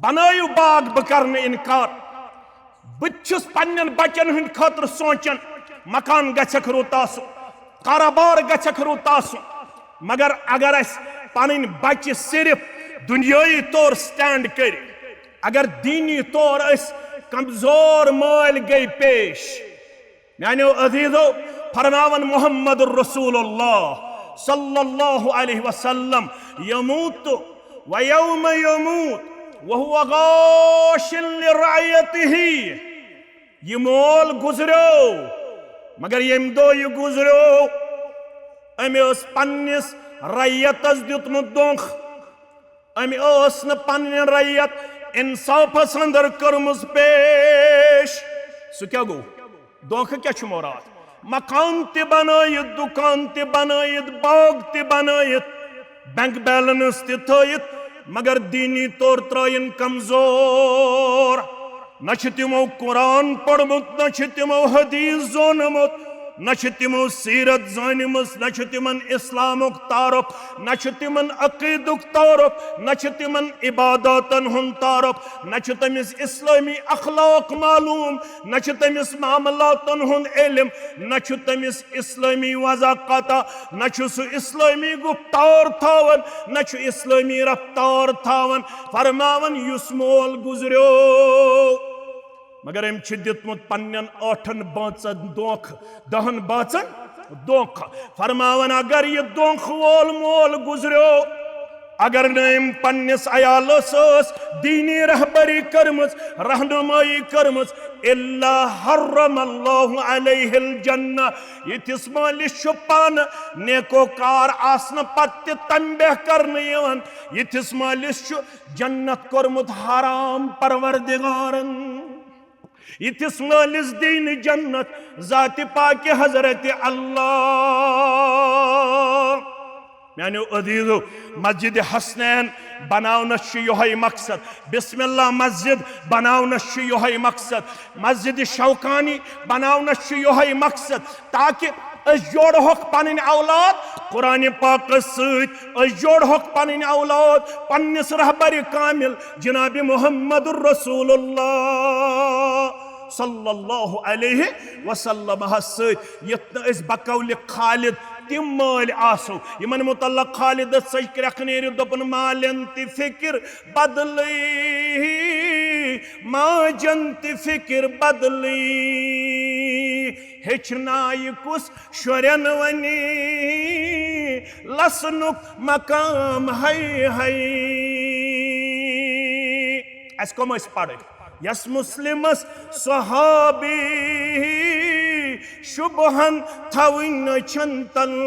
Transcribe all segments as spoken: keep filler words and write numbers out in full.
بنٲیِو باغ، بہٕ کرٕ نہٕ انکار۔ بہٕ تہِ چھُس پننٮ۪ن بچن ہٕنٛدِ خٲطرٕ سونچان، مکان گژھٮ۪کھ رُت آسُن، کارٕبار گژھٮ۪کھ رُت آسُن، مگر اگر اسہِ پنٕنۍ بچہِ صرف دُنیٲیی طور سٹینڈ کٔرۍ، اگر دینی طور أسۍ کمزور مٲلۍ گٔے پیش، میانیو عزیزو، فرماون محمد رسول اللہ صلی اللہ علیہ وسلم، یموت و یوم یموت وہو غاش لرعیتہ۔ یہ مول گزریو، مگر ییٚمہِ دۄہ یہ گزریو، أمۍ ٲس پننِس رعیتس دیُتمُت دھوکہٕ۔ أمۍ ٲس نہٕ پنٕنۍ رعیت انصافس اندر کٔرمٕژ پیش۔ سُہ کیٛاہ گوٚو؟ دھوکہٕ کیٛاہ چھُ مراد؟ مکان تہِ بنٲیِتھ، دُکان تہِ بنٲیِتھ، باغ تہِ بنٲیِتھ، بینک بیلنس تہِ تھٲیِتھ، مگر دینی طور ترٲیِن کمزور۔ نہ چھُ تِمو قرآن پوٚرمُت، نہ چھُ تِمو حدیث زونمُت، نہ چھُ تِمو سیرت زٲنمٕژ، نہ چھُ تِمن اسلامُک تعارف، نہ چھُ تِمن عقیدُک تعارف، نہ چھُ تِمن عباداتن ہُنٛد تعارف، نہ چھُ تٔمِس اسلٲمی اخلاق معلوم، نہ چھُ تٔمِس معاملاتن ہُنٛد علم، نہ چھُ تٔمِس اسلٲمی وضع قطع، نہ چھُ سُہ اسلٲمی گفتار تھاوان، نہ چھُ اسلٲمی رفتار تھاوان۔ فرماوان، یُس مول گزریو، مگر أمۍ چھُ دیُتمُت پننٮ۪ن ٲٹھن بٲژن دھوکہٕ، دہن بٲژن دھوکہٕ۔ فرماوان، اگر یہِ دھوکہٕ وول مول گزریو، اگر نہٕ أمۍ پننِس عیالس ٲس دینی رہبری کٔرمٕژ، رہنمٲیی کٔرمٕژ، الا حرم اللہ علیہ الجنہ۔ یِتھِس مٲلِس چھُ پانہٕ نیکوکار آسنہٕ پتہٕ تہِ تنبیہ کرنہٕ یِوان، یِتھِس مٲلِس چھُ جنت کوٚرمُت حرام پروردگارن۔ یِتھِس مٲلِس دِنۍ جنت ذاتِ پاکِ حضرت اللہ۔ میانیو عزیزو، مسجد حسنین بناونس چھُ یِہوٚے مقصد، بسم اللہ مسجد بناونس چھُ یِہوٚے مقصد، مسجد شوکانی بناونس چھُ یِہوٚے مقصد، تاکہ أسۍ جوڑہوکھ پنٕنۍ اولاد قرآن پاکس سۭتۍ، أسۍ جوڑہوکھ پنٕنۍ اولاد پننِس رہبر کامل جناب محمد رسول اللہ صلی اللہ علیہ وسلمس سۭتۍ، یتھ نہٕ أسۍ بقول خالد تِم مٲلۍ آسو، یِمن متعلق خالدس سۭتۍ کرٛٮ۪کھ نیرِ، دوٚپُن، مالٮ۪ن تہِ فکر بدلٕے، ماجن تہِ فکر بدلٕے، ہیٚچھنایہِ کُس شُرٮ۪ن وَنہِ لَسنُک مقام، ہَے ہَے۔ اَسہِ کَم ٲسۍ پَرٕنۍ؟ یَس مسلمس صحابی شُبہن تھاوٕنۍ أچھن تل،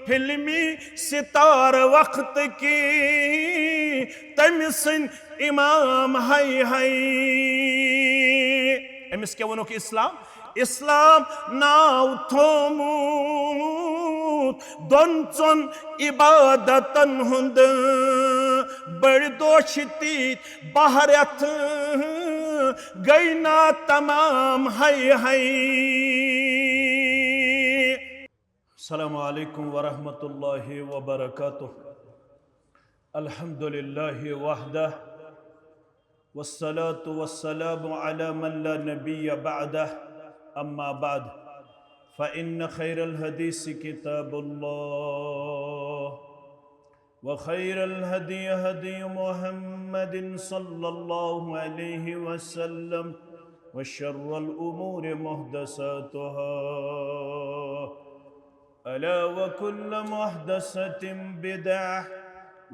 فلمی ستارٕ وقت کی تٔمۍ سٕنٛدۍ امام، ہَے ہَے۔ أمِس کیٛاہ ووٚنُکھ اسلام؟ اسلام ناو تھومُت دۄن ژۄن عبادتن ہُنٛد، بٔڑۍ دۄہ چھِ تیٖتۍ بہہ رٮ۪تھ گٔے نا تمام، ہَے ہَے۔ السلام عليكم ورحمة الله وبركاته. الحمد لله وحده، والصلاة والسلام على من لا نبي بعده، أما بعد، فإن خير الحديث كتاب الله، وخير الهدي هدي محمد صلى الله عليه وسلم، وشر الأمور محدثاتها، ألا وكل محدثة بدعة،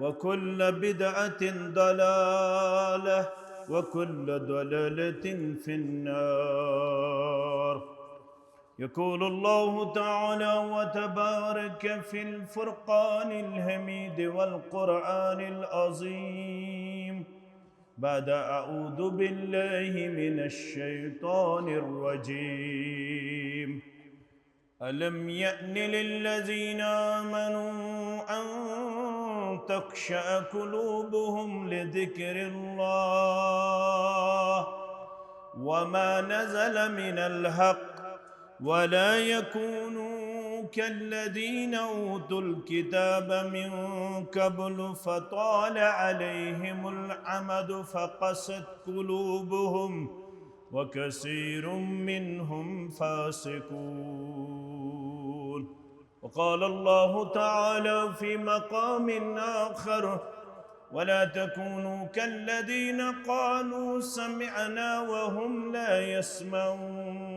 وكل بدعة ضلالة، وكل ضلالة في النار. يقول الله تعالى وتبارك في الفرقان الحميد والقرآن العظيم بعد أعوذ بالله من الشيطان الرجيم. ألم يأن للذين آمنوا أن تخشع قلوبهم لذكر الله وما نزل من الحق ولا يكونوا كالذين أوتوا الكتاب من قبل فطال عليهم الأمد فقست قلوبهم وكثير منهم فاسقون. وقال الله تعالى في مقام آخر: ولا تكونوا كالذين قالوا سمعنا وهم لا يسمعون.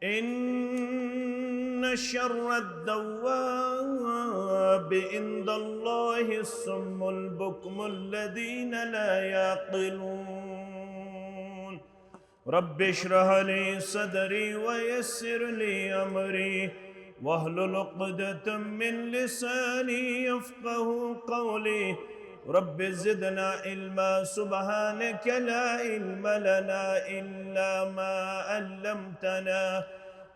إن شر الدواب عند الله الصم البكم الذين لا يعقلون. رب اشرح لي صدري ويسر لي أمري واحلل عقدة من لساني يفقه قولي. رب زدنا علما، سبحانك لا علم لنا إلا ما علمتنا،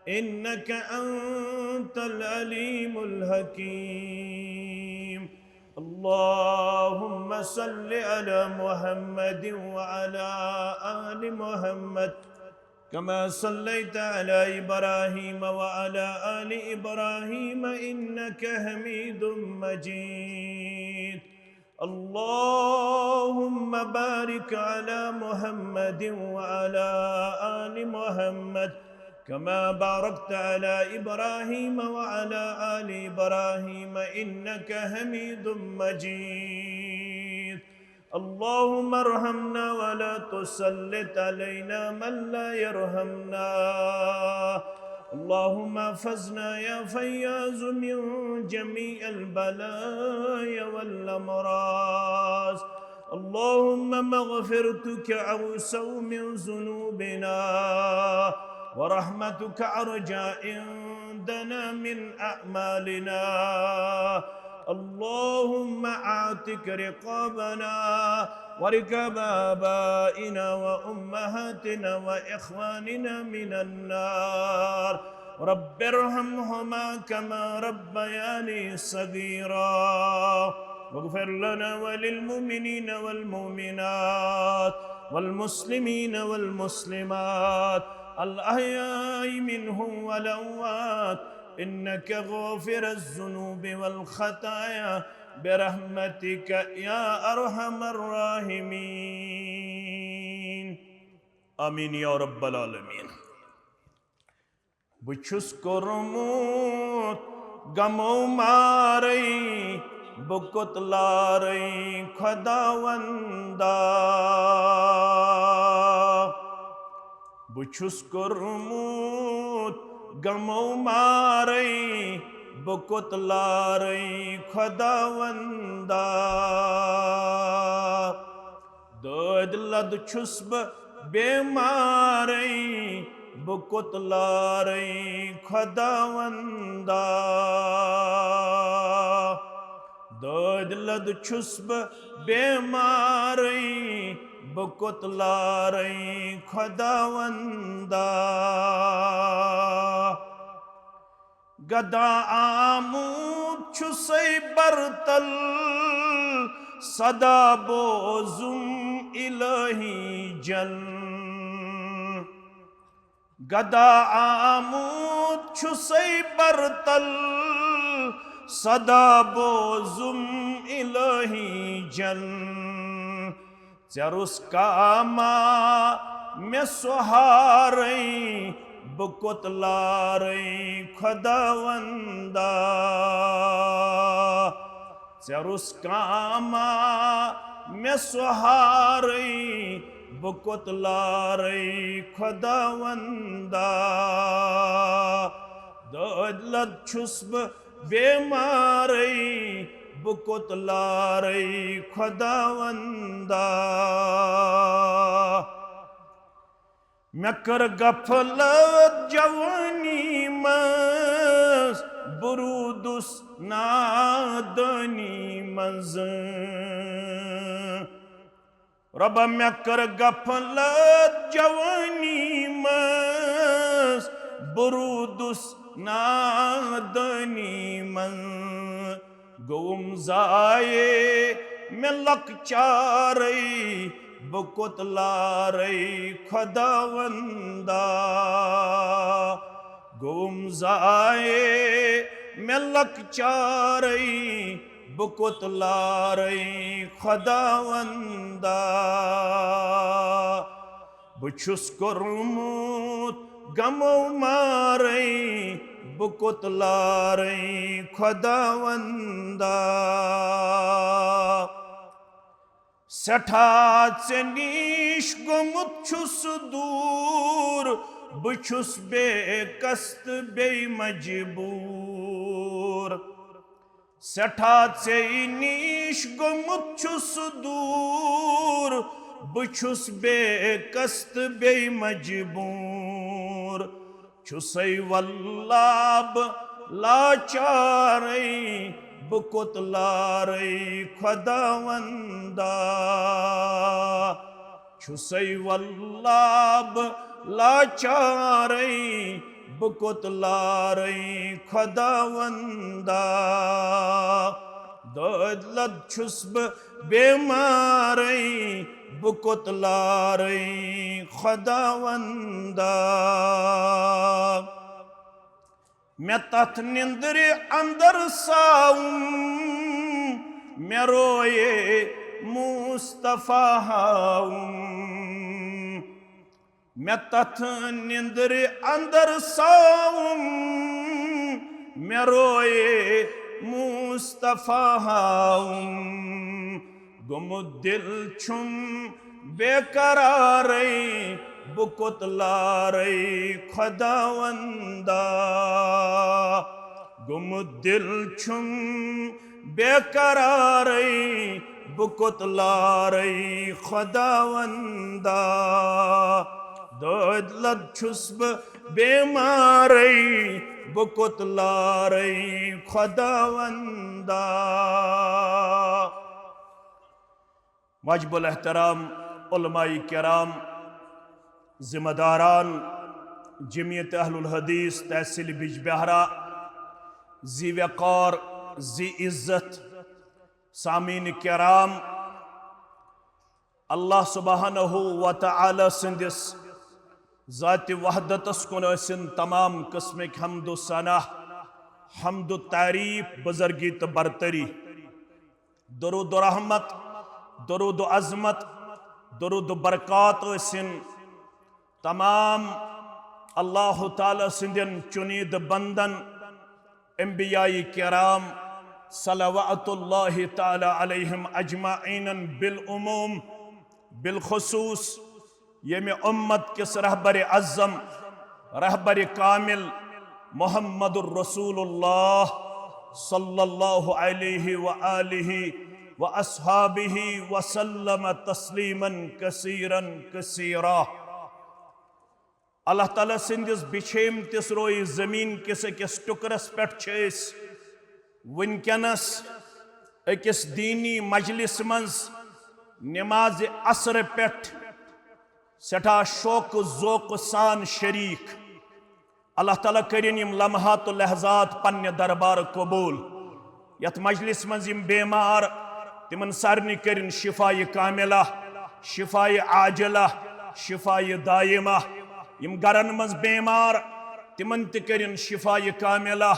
إنك أنت العليم الحكيم. اللهم صل على محمد وعلى آل محمد كما صليت على إبراهيم وعلى آل إبراهيم إنك حميد مجيد. اللهم بارك على محمد وعلى آل محمد كما باركت على إبراهيم وعلى آل إبراهيم إنك حميد مجيد. اللهم ارحمنا ولا تسلط علينا من لا يرحمنا. اللهم احفظنا يا فياض من جميع البلايا والأمراض. اللهم مغفرتك أوسع من ذنوبنا ورحمتك أرجى عندنا من أعمالنا. اللهم أعتق رقابنا ورقاب آبائنا وأمهاتنا وإخواننا من النار. رب ارحمهما كما ربياني صغيرا. واغفر لنا وللمؤمنين والمؤمنات والمسلمين والمسلمات الأحياء منهم والأموات إنك غافر الذنوب والخطايا برحمتك يا أرحم الراحمين. آمين يا رب العالمين. بہٕ چھُس کوٚرمُت غمو مارے، بہٕ کوٚت لارے خۄداوندا۔ بہٕ چھُس کوٚرمُت غمو مارے، بہٕ کوٚت لارے خۄداوندا۔ دٲدۍ لد چھُس بہٕ بیمارے، بہٕ کوٚت لارے خۄداوندا۔ دٲدۍ لد چھُس بہٕ بیمارے، بہٕ کوٚت لارے خۄداوندا۔ گدا آمُت چھُسے برتل، صدا بوزُم الہی جل۔ گدا آمُت چھُسے برتل، صدا بوزُم الہی جل۔ ژےٚ رُس کاما مےٚ سُہارے، بہٕ کوٚت لارے خۄداوندا۔ ژےٚ رُس کاما مےٚ سُہارے، بہٕ کوٚت لارے خۄداوندا۔ دٲدۍ لد چھُس بہٕ بیمارے، بہٕ کوٚت لارے خۄداوندا۔ مےٚ کٔر غفلت جوانی منٛز، بہٕ روٗدُس نادٲنی منٛز۔ رۄبا، مےٚ کٔر غفلت جوانی منٛز، بہٕ روٗدُس نادٲنی منٛز۔ گوٚوُم ضایع مےٚ لۄکچارے، بہٕ کوٚت لارے خۄداوندا۔ گوم ضایع مےٚ لۄکچارے، بہٕ کوٚت لارے خۄداوندا۔ بہٕ چھُس کوٚرمُت غمو مارے، بہٕ کوٚت لارے خۄداوندا۔ سٮ۪ٹھاہ ژےٚ نِش گوٚمُت چھُس دوٗر، بہٕ چھُس بے کس تہٕ بیٚیہِ مجبوٗر۔ سٮ۪ٹھاہ ژےٚ نِش گوٚمُت چھُس دوٗر، بہٕ چھُس بے کس تہٕ بیٚیہِ مجبوٗر۔ چھُسَے واللہ بہٕ لاچارَے، بہٕ کوٚت لارَے خۄداوندا۔ چھُسَے واللہ بہٕ لاچارَے، بہٕ کوٚت لارَے خۄداوندا۔ دٲدۍ لد چھُس بہٕ بیمارے، بہٕ کوٚت لارے خۄداوندا۔ مےٚ تتھ نِندرِ اندر ساوُم، مےٚ رویے مصطفیٰ ہاوُم۔ مےٚ تتھ نِندرِ اندر ساوُم، مےٚ رویے مصطفیٰ ہاوُم۔ گوٚمُت دِل چھُم بے قرارے، بہٕ کوٚت لارے خۄداوندا۔ گوٚمُت دِل چھُم بے قرارے، بہٕ کوٚت لارے خۄداوندا۔ دٲدۍ لد چھُس بہٕ بیمارے، بہٕ کوٚت لارے خۄداوندا۔ واجب الاحترام علماء کرام، ذمہ داران جمعیت اہل الحدیث تحصیل بجبہرہ، ذی وقار، ذی عزت، سامعین کرام، اللہ سبحانہ و تعالی سٕنٛدِس ذاتِ وحدتس کُن ٲسِن تمام قٕسمٕکۍ حمد و ثنا، حمد و تعریف، بزرگی تہٕ برتری۔ درود و رحمت، درود و عظمت، درود و برکات ٲسِن تمام اللہ تعالی سٕنٛدٮ۪ن چُنیٖدٕ بندن، انبیاء کرام، صلوات اللہ تعالی علیہم اجمعین بالعموم، بالخصوص ییٚمہِ اُمت کِس رہبرِ اعظم، رہبرِ کامل محمد الرسول اللہ صلی اللہ علیہ و آلہ و اصحابہ وسلم تسلیما کثیرا کثیرا۔ اللہ تعالیٰ سٕنٛدِس بِچھیمتِس رویہِ زٔمیٖن کِس أکِس ٹُکرَس پٮ۪ٹھ چھِ أسۍ وٕنکیٚنَس أکِس دیٖنی مجلِس منٛز نمازِ عصرٕ پٮ۪ٹھ سٮ۪ٹھاہ شوقہٕ ذوقہٕ سان شریٖک۔ اللہ تعالیٰ کٔرِن یِم لمحات و لحظات پننہِ دربار قبول۔ یتھ مجلس منٛز یِم بیمار، تِمن سارنٕے کٔرِن شفایہِ کاملہ، شفایہِ عاجلہ، شفایہِ دائمہ۔ یِم گرن منٛز بیمار، تِمن تہِ کٔرِن شفایہِ کاملہ،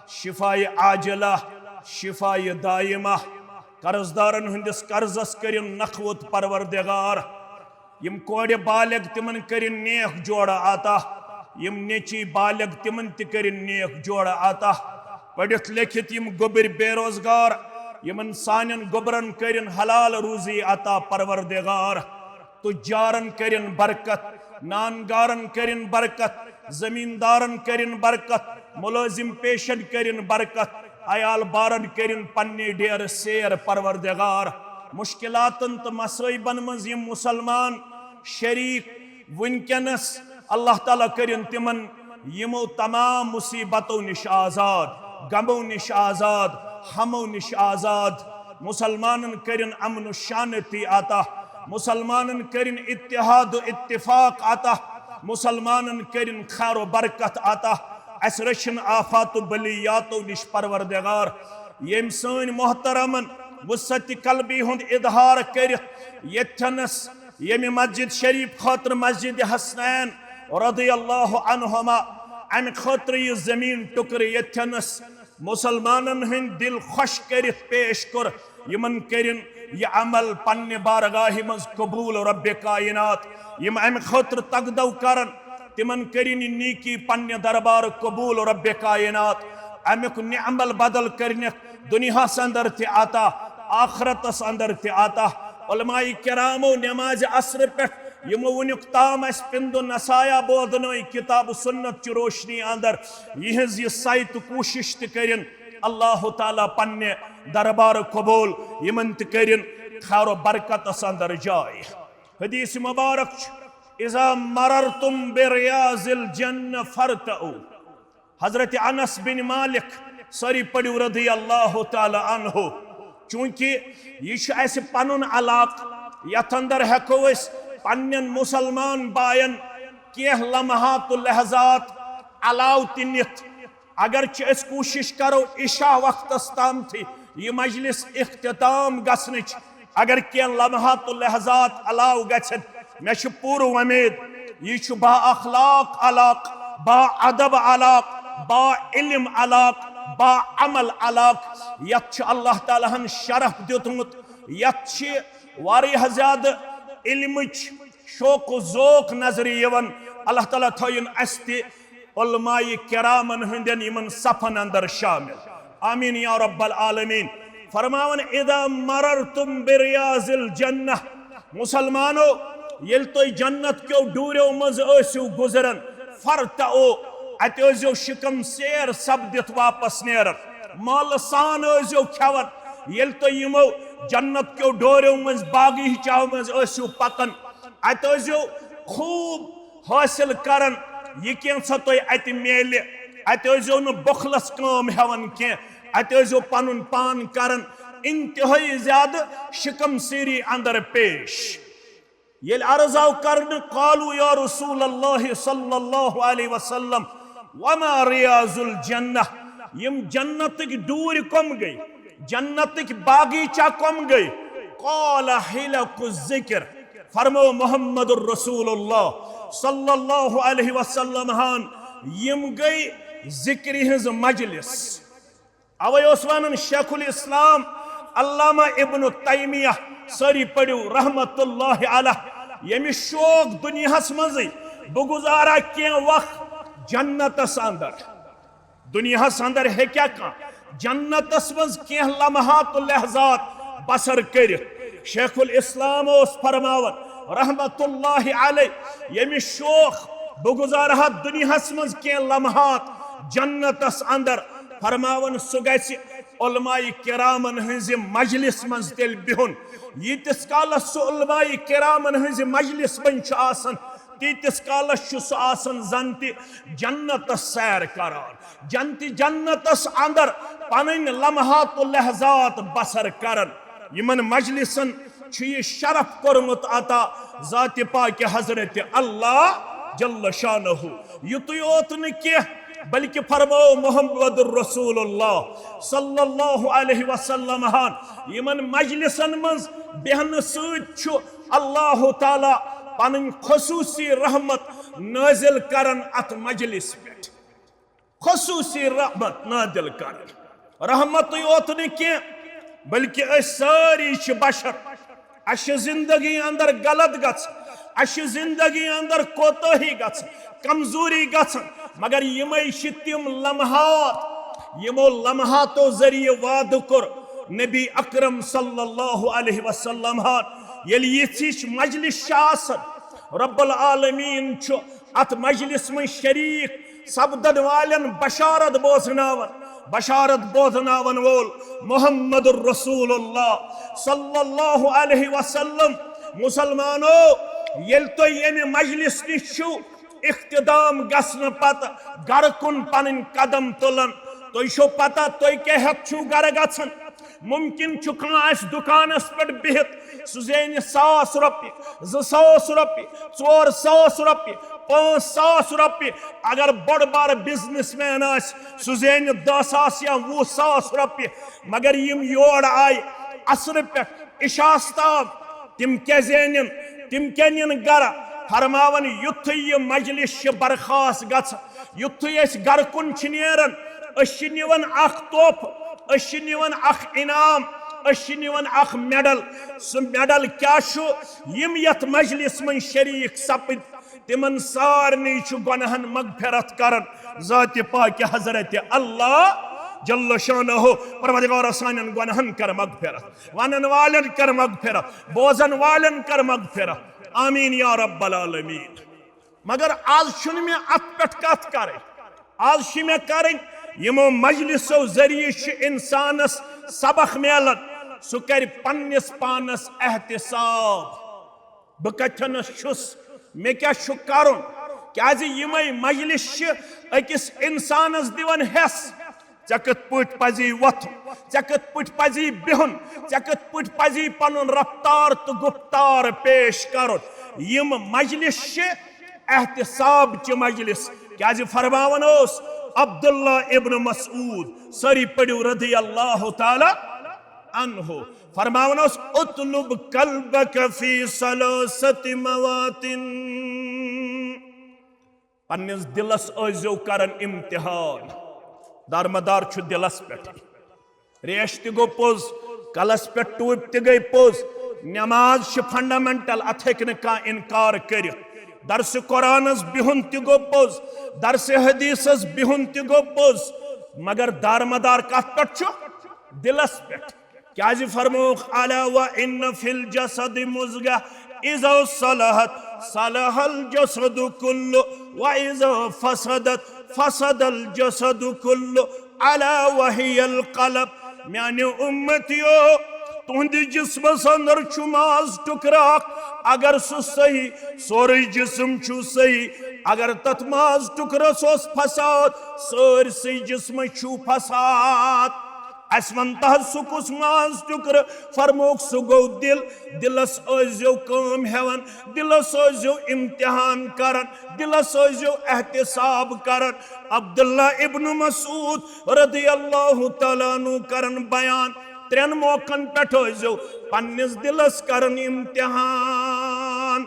شفایہِ عاجلہ، شفایہِ دائمہ۔ قرض دارن ہٕنٛدِس قرضس کٔرِن نکھوت پروردگار۔ یِم کورِ بالغ، تِمن کٔرِن نیک جوڑٕ عطا۔ یِم نیٚچی بالغ، تِمن تہِ کٔرِن نیک جوڑٕ عطا۔ پٔرِتھ لیٚکھِتھ یِم گوٚبٕرۍ بے روزگار، یِمن سانٮ۪ن گوٚبرن کٔرِن حلال روزی عطا پروردگار۔ تجارن کٔرِن برکت، نان گارن کٔرِن برکت، زمیٖندارن کٔرِن برکت، مُلٲزِم پیشن کٔرِن برکت، عیال بارن کٔرِن پننہِ ڈیرٕ سیر پروردگار۔ مشکلاتن تہٕ مصٲیبن منٛز یِم مسلمان شریٖک وٕنکیٚنس، اللہ تعالیٰ کٔرِن تِمن یِمو تمام مصیبتو نِش آزاد، غمو نِش آزاد، ہمو نِش آزاد۔ مسلمانن کٔرِن امن و شانتی عطا، مسلمانن کٔرِن اتحاد و اتفاق عطا، مسلمانن کٔرِن خیر و برکت عطا۔ اسہِ رٔچھِن آفات و بلیاتو نِش پروردگار۔ ییٚمۍ سٲنۍ محترمن وسعت قلبی ہُنٛد اظہار کٔرِتھ ییٚتھٮ۪نس ییٚمہِ مسجد شریف خٲطرٕ مسجد حسنین رضی اللہ عنہما امہِ خٲطرٕ یہِ زٔمیٖن ٹُکرٕ ییٚتھٮ۪نَس مُسلمانن ہٕنٛدۍ دِل خۄش کٔرِتھ پیش کوٚر، یِمن کٔرِن یہِ عمل پننہِ بارگاہہِ منٛز قبوٗل رۄبِ کائنات۔ یِم امہِ خٲطرٕ تقدو کرن، تِمن کٔرِن یہِ نیکی پننہِ دربارٕ قبوٗل رۄبِ کائنات۔ امیُک نعمل بدل کٔرنکھ دُنیاہس اندر تہِ عطا، آخرتس اندر تہِ عطا۔ علماء کرامو نمازِ عصرٕ پٮ۪ٹھ یِمو وُنیُک تام اسہِ پِندُن نصایا بوزنٲوۍ، کتاب و سنت چہِ روشنی اندر یِہنٛز یہِ سعی تہٕ کوٗشش تہِ کٔرِن اللہ تعالیٰ پننہِ دربارٕ قبوٗل، یِمن تہِ کٔرِن خیر و برکتس اندر جاے۔ حدیث مبارک چھُ، "اذا مررتم بریاض الجنہ فارتعوا۔" حضرت انس بن مالک، سٲری پٔرِو رضی اللہ تعالیٰ عنہ، چونکہ یہِ چھُ اسہِ پنُن علاقہٕ، یتھ اندر ہیٚکو أسۍ پننٮ۪ن مسلمان باین کینٛہہ لمحات و لحظات علاوٕ تہِ نِتھ۔ اگرچہِ أسۍ کوٗشش کرو عشاء وقتس تام تہِ یہِ مجلس اختتام گژھنٕچ، اگر کینٛہہ لمحات و لحظات علاوٕ گژھن، مےٚ چھِ پوٗرٕ وۄمید یہِ چھُ با اخلاق علاقہٕ، با ادب علاقہٕ، با علم علاقہٕ، با عمل علاقہٕ۔ یتھ چھُ اللہ تعالیٰ ہن شرف دیُتمُت، یتھ چھِ واریاہ زیادٕ علمٕچ شوق و ذوق نظرِ یِوان۔ اللہ تعالیٰ تھٲیِن اسہِ تہِ علماء کرامن ہٕنٛدٮ۪ن یِمن صفن اندر شامل۔ آمین یا رب العالمین۔ فرماوان، "اذا مررتم بریاض الجنہ"، مسلمانو، ییٚلہِ تُہۍ جنت کیو ڈوٗریو منٛز ٲسِو گُزران، "فارتعوا"، اتہِ ٲسۍزیو شِکم سیر سپدِتھ واپس نیران، مٲلہٕ سان ٲسۍزیو کھٮ۪وان۔ ییٚلہِ تُہۍ یِمو جنت کیو ڈوٗریو منٛز، باغیچو منٛز ٲسِو پکان، اتہِ ٲسۍزیو خوٗب حٲصِل کران، یہِ کینٛژھا تۄہہِ اتہِ میلہِ۔ اتہِ ٲسۍزیو نہٕ بۄخلس کٲم ہٮ۪وان کینٛہہ، اتہِ ٲسۍزیو پنُن پان کران انتہٲیی زیادٕ شِکم سیری اندر پیش۔ ییٚلہِ عرض آو کرنہٕ، "قالوا یا رسول اللہ صلی اللہ علیہ وسلم، وما ریاض الجنہ"، یِم جنتٕکۍ ڈوٗرۍ کۄم گٔے؟ جنتٕکۍ باغیچہ کۄم گٔے؟ قال حلق الذکر، فرمو محمد الرسول اللہ صلی اللہ علیہ وسلم ہن، یِم گٔے ذکرِ ہٕنٛز مجلس۔ اوے اوس ونان شیخ الاسلام علامہ ابن تیمیہ، سٲری پٔرِو رحمت اللہ علیہ، ییٚمِس شوق دُنیاہس منٛزٕے بہٕ گُزارا کینٛہہ وق جنتس اندر۔ دُنیاہس اندر ہیٚکیٛاہ کانٛہہ جنتس منٛز کینٛہہ لمحات و لحظات بسر کٔرِتھ؟ شیخ الاسلام اوس فرماوان رحمت اللہ علیہ، ییٚمِس شوق بہٕ گُزارٕ ہا دُنیاہس منٛز کینٛہہ لمحات جنتس اندر، فرماوان سُہ گژھِ علماء کرامن ہٕنٛزِ مجلس منٛز تیٚلہِ بِہُن۔ ییٖتِس کالس سُہ علماء کرامن ہٕنٛزِ مجلس منٛز چھُ آسان، تیٖتِس کالس چھُ سُہ آسان زن تہِ جنتس سیر کران، جنتِ جنتس اندر پنٕنۍ لمحات و لحظات بسر کران۔ یِمن مجلسن چھُ یہِ شرف کوٚرمُت عطا ذاتِ پاکِ حضرت اللہ جل شانہ۔ یُتُے یوت نہٕ کینٛہہ، بلکہِ فرموو محمد رسول اللہ صلی اللہ علیہ وسلم ہن، یِمن مجلسن منٛز بیہنہٕ سۭتۍ چھُ اللہ تعالیٰ پنٕنۍ خصوٗصی رحمت نٲزِل کران اتھ مجلس پٮ۪ٹھ۔ خصوٗصی رحمت نٲزِل کران۔ رحمتٕے یوت نہٕ کینٛہہ، بلکہِ أسۍ سٲری چھِ بشر۔ اسہِ چھِ زندگی اندر غلط گژھان، اسہِ چھِ زندگی اندر کوتاہی گژھان، کمزوری گژھان، مگر یِمے چھِ تِم لمحات، یِمو لمحاتو ذٔریعہٕ وعدٕ کوٚر نبی اکرم صلی اللہ علیہ وسلم ہن، ییٚلہِ یِژھ ہِش مجلس چھِ آسان، رب العالمین چھُ اتھ مجلس منٛز شریک سپدن والٮ۪ن بشارت بوزناوان، بشارت بوزناون وول محمد رسول اللہ صلی اللہ علیہ وسلم۔ مسلمانو، ییٚلہِ تُہۍ ییٚمہِ مجلس نِش چھِو اختتام گژھنہٕ پتہٕ گرٕ کُن پنٕنۍ قدم تُلان، تۄہہِ چھو پتہ تُہۍ کیٛاہ ہٮ۪تھ چھِو گرٕ گژھان؟ ممکن چھُ کانٛہہ آسہِ دُکانس پٮ۪ٹھ بِہِتھ، سُہ زینہِ ساس رۄپیہِ، زٕ ساس رۄپیہِ، ژور ساس رۄپیہِ، پانٛژھ ساس رۄپیہِ۔ اگر بوٚڑ بار بزنس مین آسہِ، سُہ زینہِ دَہ ساس یا وُہ ساس رۄپیہِ۔ مگر یِم یور آیہِ عصرٕ پٮ۪ٹھ عشاہس تام، تِم کیٛاہ زینن؟ تِم کیٛاہ نِن گرٕ؟ فرماوان، یُتھُے یہِ مجلس چھِ برخاست گژھان، یُتھُے أسۍ گرٕ کُن چھِ نیران، أسۍ چھِ نِوان اکھ تحفہٕ، أسۍ چھِ نِوان اکھ انعام، أسۍ چھِ نِوان اکھ میڈل۔ سُہ میڈل کیٛاہ چھُ؟ یِم یتھ مجلس منٛز شریک سپٕدۍ، تِمن سارنٕے چھُ گۄناہن مغفرت کران ذاتِ پاکِ حضرت اللہ جل شانہ۔ پروردگارا، سانٮ۪ن گۄناہن کر مغفرت، ونن والٮ۪ن کر مغفرت، بوزن والٮ۪ن کر مغفرت۔ آمین یا رب العالمین۔ مگر آز چھُنہٕ مےٚ اتھ پٮ۪ٹھ کتھ کرٕنۍ، آز چھِ مےٚ کرٕنۍ، یِمو مجلسو ذٔریعہٕ چھِ انسانس سبق میلان، سُہ کرِ پننِس پانس احتساب۔ بہٕ کتھنس چھُس، مےٚ کیٛاہ چھُ کرُن؟ کیٛازِ یِمے مجلس چھِ أکِس انسانس دِوان حٮ۪س۔ ژےٚ کِتھ پٲٹھۍ پزی وۄتھُن؟ ژےٚ کِتھ پٲٹھۍ پزی بِہُن؟ ژےٚ کِتھ پٲٹھۍ پزی پنُن رفتار تہٕ گُفتار پیش کرُن؟ یِم مجلس چھِ احتساب چہِ مجلس۔ کیٛازِ فرماوان اوس عبداللہ ابن مسعود، سٲری پٔرِو رضی اللہ تعالیٰ عنہ، فرماوان اوس، "اطلب قلبک فی ثلاثت مواطن"۔ پننِس دِلس ٲسۍزیو کران امتحان۔ دارمدار چھُ دِلس پٮ۪ٹھٕے۔ ریش تہِ گوٚو پوٚز، کلس پٮ۪ٹھ ٹوٗپۍ تہِ گٔے پوٚز۔ نماز چھِ فنڈامنٹل، اتھ ہیٚکہِ نہٕ کانٛہہ انکار کٔرِتھ۔ درسِ قرآنس بِہُن تہِ گوٚو پوٚز، درسِ حدیثس بِہُن تہِ گوٚو پوٚز، مگر دارمدار کتھ پٮ۪ٹھ چھُ؟ دِلس پٮ۪ٹھ۔ کیٛازِ فرمووُکھ، "الا و ان فی الجسد مضغہ، اذا صلحت صلح الجسد کلہ، و اذا فسدت فسد الجسد کلہ، الا وہی القلب"۔ میانیو امتیو، تُہنٛدِ جسمس اندر چھُ ماز ٹُکرٕ اکھ، اگر سُہ صحیح، سورُے جسم چھُ صحیح، اگر تتھ ماز ٹُکرس اوس فساد، سٲرسٕے جسمس چھُ فساد۔ اسہِ ون تہ حظ، سُہ کُس ماز ٹُکرٕ؟ فرمووُکھ، سُہ گوٚو دِل۔ دِلس ٲسۍزیو کٲم ہٮ۪وان، دِلس ٲسۍزیو امتحان کران، دِلس ٲسۍزیو احتساب کران۔ عبداللہ ابن مسعود رضی اللہ تعالیٰ عنہ کران بیان، ترٛٮ۪ن موقعن پٮ۪ٹھ ٲسۍزیو پننِس دِلس کران امتحان۔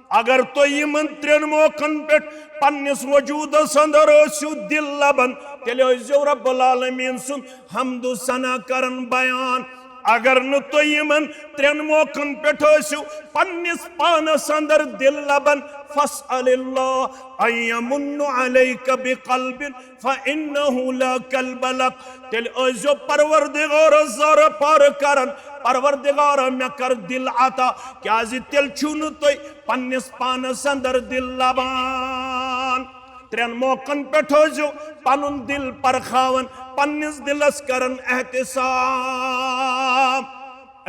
اگر تُہۍ یِمن ترٛٮ۪ن موقعن پٮ۪ٹھ پننِس وجودس اندر ٲسِو دِل لبان، تیٚلہِ ٲسۍزیو رب العالمین سُنٛد حمد و ثنا کران بیان۔ اگر نہٕ تُہۍ یِمن ترٛٮ۪ن موقعن پٮ۪ٹھ ٲسِو پننِس پانس اندر دِل لبان، فاسأل اللہ ان یمن علیک بقلب فانہ لا قلب لک۔ تیٚلہِ ٲسۍزیو پروردگارس زارٕ پارٕ کران، پروردگارا، مےٚ کر دِل عطا، کیازِ تیٚلہِ چھِو نہٕ تُہۍ پننِس پانس اندر دِل لبان۔ ترٛٮ۪ن موقعن پٮ۪ٹھ ٲسۍزیو پنُن دِل پرکھاوان، پننِس دِلس کران احتساب۔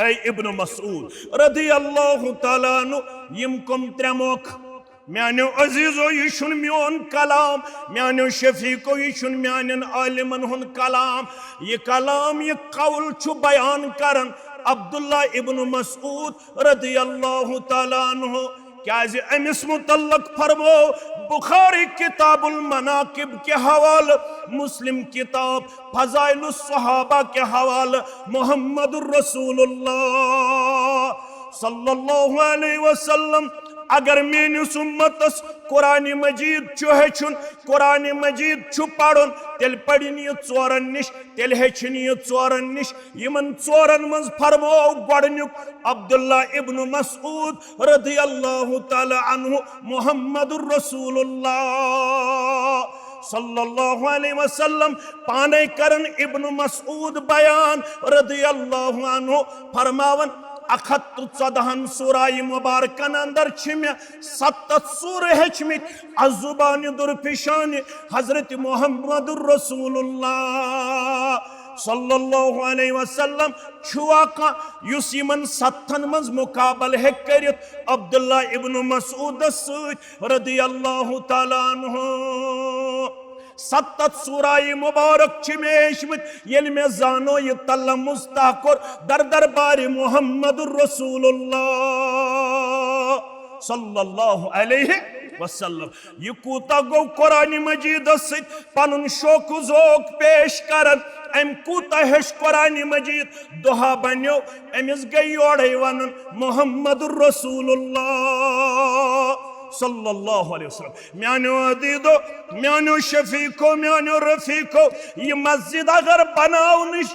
اے ابن مسعود رضی اللہ تعالیٰ عنہ، یِم کم ترٛےٚ موقعہٕ؟ میانیو عزیزو، یہِ چھُنہٕ میون کلام، میانیو شفیقو، یہِ چھُنہٕ میانٮ۪ن عالمن ہُنٛد کلام۔ یہِ کلام، یہِ قول چھُ بیان کران عبداللہ ابن مسعود رضی اللہ تعالیٰ عنہ۔ کیازِ أمِس متعلق فرمو بخاری کتاب المناقب کہِ حوالہٕ، مسلم کتاب فضائل الصحابہ کہِ حوالہٕ، محمد رسول اللہ صلی اللہ علیہ وسلم، اگر میٲنِس امتس قرآن مجید چھُ ہیٚچھُن، قرآن مجید چھُ پرُن، تیٚلہِ پرِن یہِ ژورن نِش، تیٚلہِ ہیٚچھِن یہِ ژورن نِش۔ یِمن ژورن منٛز فرموو گۄڈٕنیُک عبداللہ ابن مسعود رضی اللہ تعالیٰ عنہ، محمد رسول اللہ صلی اللہ علیہ وسلم، پانے کرن ابن مسعود بیان رضی اللہ عنہ، فرماون، اکھ ہتھ تہٕ ژۄدہن سورہ مبارکن اندر چھِ مےٚ ستتھ سورہ ہیٚچھمٕتۍ از زبان درپیشان حضرت محمد رسول اللہ صلی اللہ علیہ وسلم۔ چھُوا کانٛہہ یُس یِمن ستتھن منٛز مقابلہٕ ہیٚکہِ کٔرِتھ عبداللہ ابن مسعودس سۭتۍ رضی اللہ تعالیٰ عنہ؟ ستتھ سورہ مبارک چھِ مےٚ ہیٚچھمٕتۍ، ییٚلہِ مےٚ زانو یہِ تلمس تہ کوٚر در دربارِ محمد رسول اللہ صلی اللہ علیہ وسلم۔ یہِ کوٗتاہ گوٚو قرآن مجیدس سۭتۍ پنُن شوق و ذوق پیش کران، أمۍ کوٗتاہ ہیوٚچھ قرآن مجید۔ دۄہا بنیو، أمِس گٔے یورے ونُن محمد رسول اللہ صلی اللہ علیہ وسلم۔ میانیو عزیزو، میانیو شفیقو، میانیو رفیقو، یہ مسجد اگر بناونٕچ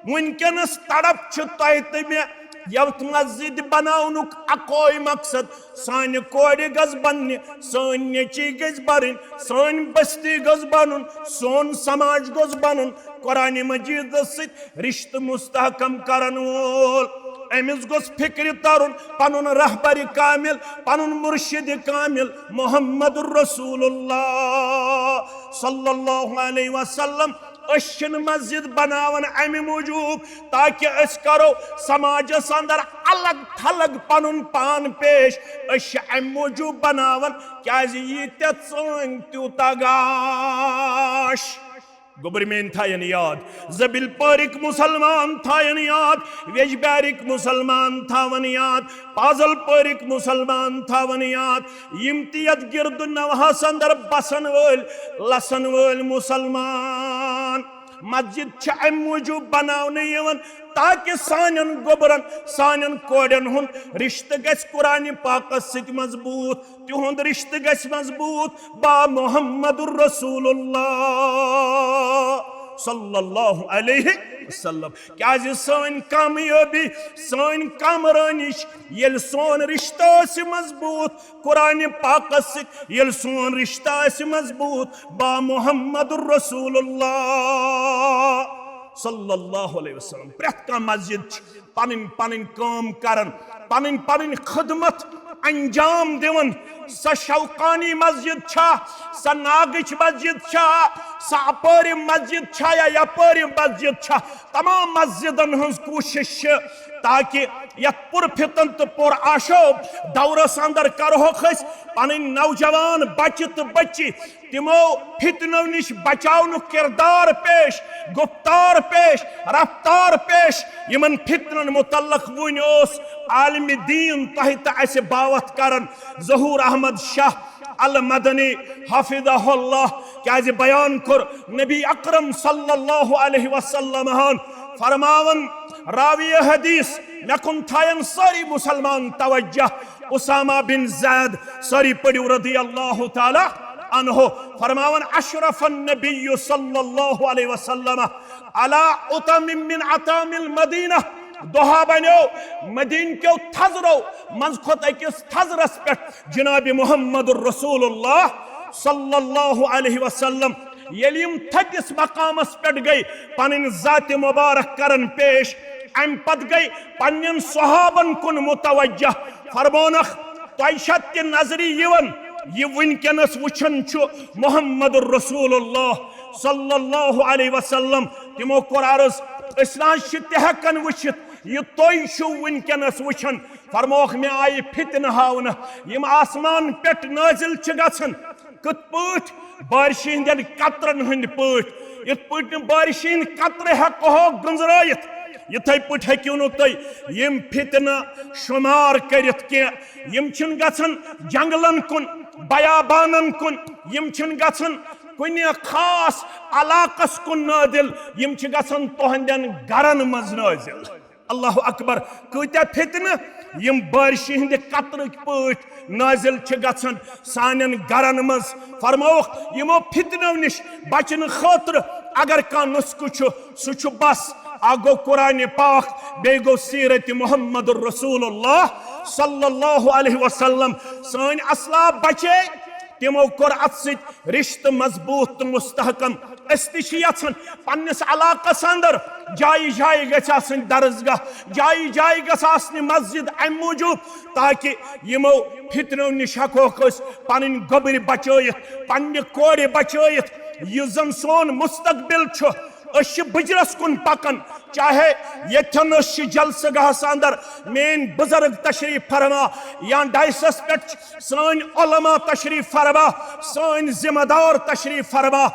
وٕنکیٚنس تڑپ چھِ تۄہہِ تہٕ مےٚ، یتھ مسجد بناونُک اکوے مقصد، سانہِ کورِ گژھِ بننہِ، سٲنۍ نیٚچی گژھِ برٕنۍ، سٲنۍ بستی گژھِ بنُن، سون سماج گژھِ بنُن۔ قرآن مجیدس سۭتۍ رشتہٕ مستحکم کرن وول، أمِس گوٚژھ فکرِ ترُن پنُن رہبر کامل، پنُن مرشد کامل محمد رسول اللہ صلی اللہ علیہ وسلم۔ أسۍ چھِنہٕ مسجد بناوان امہِ موٗجوٗب تاکہ أسۍ کرو سماجس اندر الگ تھلگ پنُن پان پیش، أسۍ چھِ امہِ موٗجوٗب بناوان کیازِ ییٖتیٛاہ ژٲنٛگۍ تیوٗتاہ گاش۔ گوٚبرۍ میٲنۍ تھاین یاد، زٔبِل پٲرِکۍ مسلمان تھاین یاد، ویجبیارٕکۍ مسلمان تھاون یاد، پازل پٲرِکۍ مسلمان تھاون یاد، یِم تہِ یتھ گرد و نواحس اندر بسن وٲلۍ، لسن وٲلۍ مسلمان۔ مسجد چھِ امہِ موٗجوٗب بناونہٕ یِوان تاکہ سانٮ۪ن گوٚبرن، سانٮ۪ن کورٮ۪ن ہُنٛد رشتہٕ گژھِ قرآن پاکس سۭتۍ مضبوٗط، تِہُنٛد رشتہٕ گژھِ مضبوٗط با محمد رسول اللہ صلی اللہ علیہ وسلم۔ کیازِ سٲنۍ کامیٲبی، سٲنۍ کامرٲنی چھِ، ییٚلہِ سون رشتہٕ آسہِ مضبوٗط قرآن پاکس سۭتۍ، ییٚلہِ سون رشتہٕ آسہِ مضبوٗط با محمد رسول اللہ صلی اللہ علیہ وسلم۔ پرٛٮ۪تھ کانٛہہ مسجد چھِ پنٕنۍ پنٕنۍ کٲم کران، پنٕنۍ پنٕنۍ خدمت انجام دِوان۔ سۄ شوقانی مسجد چھا، سۄ ناگٕچ مسجد چھا، سۄ اپٲرِ مسجد چھا یا یپٲرِ مسجد چھا، تمام مسجدن ہٕنٛز کوٗشش چھِ تاکہ یتھ پر فتن تہٕ پر آشوب دورس اندر کرہوکھ أسۍ پنٕنۍ نوجوان بچہِ تہٕ بچی تِمو فتنو نِش بچاونُک کردار پیش، گفتار پیش، رفتار پیش۔ یِمن فتنن متعلق وُنۍ اوس عالم دین تۄہہِ تہٕ اسہِ باوتھ کران ظہور احمد شاہ المدنی حفظہ اللہ، کیازِ بیان کوٚر نبی اکرم صلی اللہ علیہ وسلم ہن فرماون، راوی حدیث، مےٚ کُن تھاین سٲری مسلمان توجہ، اسامہ بن زید، سٲری پٔرِو رضی اللہ تعالیٰ عنہ، فرماوان، اشرف النبی صلی اللہ علیہ وسلم علی اتم من اتام المدینہ، دۄہا بنیو مدینہ کیو تھزرو منٛز کھوٚت أکِس تھزرس پٮ۪ٹھ جناب محمد رسول اللہ صلی اللہ علیہ وسلم۔ ییٚلہِ یِم تھٔدِس مقامس پٮ۪ٹھ گٔے پنٕنۍ ذات مبارک کرن پیش، امہِ پتہٕ گٔے پننٮ۪ن صحابن کُن متوجہ، فرمونکھ، تۄہہِ چھا تہِ نظرِ یِوان، یہِ وٕنکیٚنس وٕچھان چھُ محمد رسول اللہ صلی اللہ علیہ وسلم؟ تِمو کوٚر عرض، أسۍ نہ حظ چھِ تہِ ہٮ۪کان وٕچھِتھ، یہِ تُہۍ چھِو وٕنکیٚنس وٕچھان۔ فرموکھ، مےٚ آیہِ فتنہٕ ہاونہٕ، یِم آسمان پٮ۪ٹھ نٲزِل چھِ گژھان، کِتھ پٲٹھۍ؟ بارشہِ ہٕنٛدٮ۪ن قطرن ہٕنٛدۍ پٲٹھۍ۔ یِتھ پٲٹھۍ نہٕ بارشہِ ہٕنٛدۍ قطرٕ ہٮ۪کہو گٔنٛزرٲیِتھ، یِتھے پٲٹھۍ ہیٚکِو نہٕ تُہۍ یِم فتنہٕ شُمار کٔرِتھ کینٛہہ۔ یِم چھِنہٕ گژھان جنگلن کُن، بیابانن کُن، یِم چھِنہٕ گژھان کُنہِ خاص علاقس کُن نٲزِل، یِم چھِ گژھان تُہنٛدٮ۪ن گرن منٛز نٲزِل۔ اللہ اکبر۔ کۭتیاہ فتنہٕ یِم بارشہِ ہٕنٛدِ قطرٕکۍ پٲٹھۍ نٲزِل چھِ گژھان سانٮ۪ن گرن منٛز۔ فرمووُکھ، یِمو فتنو نِش بچنہٕ خٲطرٕ اگر کانٛہہ نسخہٕ چھُ، سُہ چھُ بس اکھ گوٚو قرآن پاک، بیٚیہِ گوٚو سیرت محمد رسول اللہ صلی اللہ علیہ وسلم۔ سٲنۍ اصلاح بچے، تِمو کوٚر اتھ سۭتۍ رشتہٕ مضبوٗط تہٕ مستحکم۔ أسۍ تہِ چھِ یژھان پننِس علاقس اندر جایہِ جایہِ گژھِ آسٕنۍ درسگاہ، جایہِ جایہِ گژھِ آسنہِ مسجد، امہِ موٗجوٗب تاکہِ یِمو فتنو نِش ہٮ۪کہوکھ أسۍ پنٕنۍ گوٚبرۍ بچٲیِتھ، پننہِ کورِ بچٲیِتھ۔ یُس زن سون مستقبل چھُ، أسۍ چھِ بُجرس کُن پکان، چاہے ییٚتھٮ۪ن أسۍ چھِ جلسہٕ گاہس اندر میٲنۍ بزرگ تشریف فرما یا ڈائسس پٮ۪ٹھ چھِ سٲنۍ علماء تشریف فرما، سٲنۍ ذمہ دار تشریف فرما،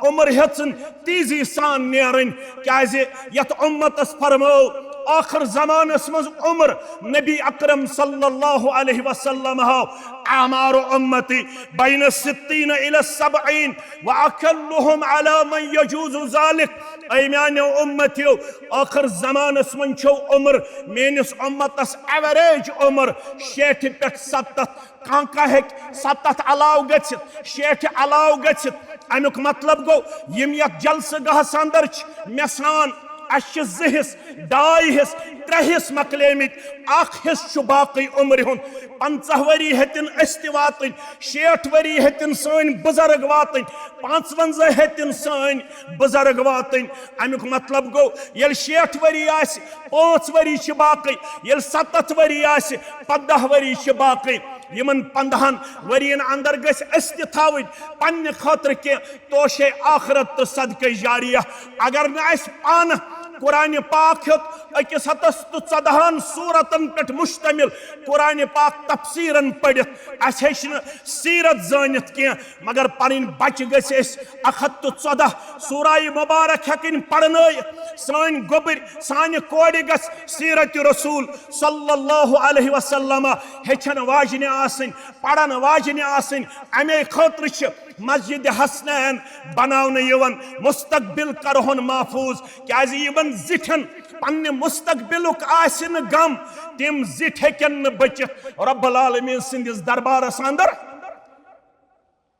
عمر ہیٚژٕن تیزی سان نیرٕنۍ، کیازِ یتھ امتس فرمٲو ٲخر زمانس منٛز عمر۔ نبی اکرم صلی اللہ علیہ وسلم ہاو، اعمار امتی بین الستین الی السبعین واقلهم علی من یجوز ذلک۔ اے میانیو امتیو، ٲخر زمانس منٛز چھو عمر میٲنِس امتس ایوریج عمر شیٹھِ پٮ۪ٹھ ستتھ۔ کانٛہہ کانٛہہ ہیٚکہِ ستتھ علاوٕ گٔژھِتھ، شیٹھِ علاوٕ گٔژھِتھ۔ امیُک مطلب گوٚو، یِم یتھ جلسہٕ گاہس اندر چھِ، مےٚ سان، اسہِ چھِ زٕ حصہٕ، ڈاے حصہٕ، ترٛےٚ حصہٕ مۄکلیمٕتۍ، اکھ حصہٕ چھُ باقٕے عمرِ ہُنٛد۔ پنٛژاہ ؤری ہیٚتِن أسۍ تہِ واتٕنۍ، شیٹھ ؤری ہیٚتِن سٲنۍ بُزرگ واتٕنۍ، پانٛژوَنٛزاہ ہیٚتِن سٲنۍ بُزرگ واتٕنۍ۔ امیُک مطلب گوٚو، ییٚلہِ شیٹھ ؤری آسہِ، پانٛژھ ؤری چھِ باقٕے، ییٚلہِ ستتھ ؤری آسہِ، پنٛداہ ؤری چھِ باقٕے۔ یِمن پنٛداہن ؤرین اندر گژھِ أسۍ تہِ تھاوٕنۍ پننہِ خٲطرٕ کینٛہہ توشے آخرت تہٕ صدقے جاریہ۔ اگر نہٕ اسہِ پانہٕ قرآن پاک ہیوٚت أکِس ہتس تہٕ ژۄدہن سورتن پٮ۪ٹھ مشتمل قرآن پاک تفسیرن پٔرِتھ، اسہِ ہیٚچھ نہٕ سیرت زٲنِتھ کینٛہہ، مگر پنٕنۍ بچہِ گٔژھۍ أسۍ اکھ ہتھ تہٕ ژۄدہ سورہ مبارک ہیٚکٕنۍ پرنٲیِتھ۔ سٲنۍ گوٚبٕرۍ، سانہِ کورِ گژھِ سیرت رسول صلی اللہ علیہ وسلم ہیٚچھن واجنہِ آسٕنۍ، پرن واجنہِ آسٕنۍ۔ امے خٲطرٕ چھِ مسجد حسنین بناونہٕ یِوان، مستقبل کرہون محفوظ، کیازِ یِمن زِٹھٮ۪ن پننہِ مستقبلُک آسہِ نہٕ غم، تِم زِٹھۍ ہیٚکن نہٕ بٔچِتھ رب العالمین سٕنٛدِس دربارس اندر۔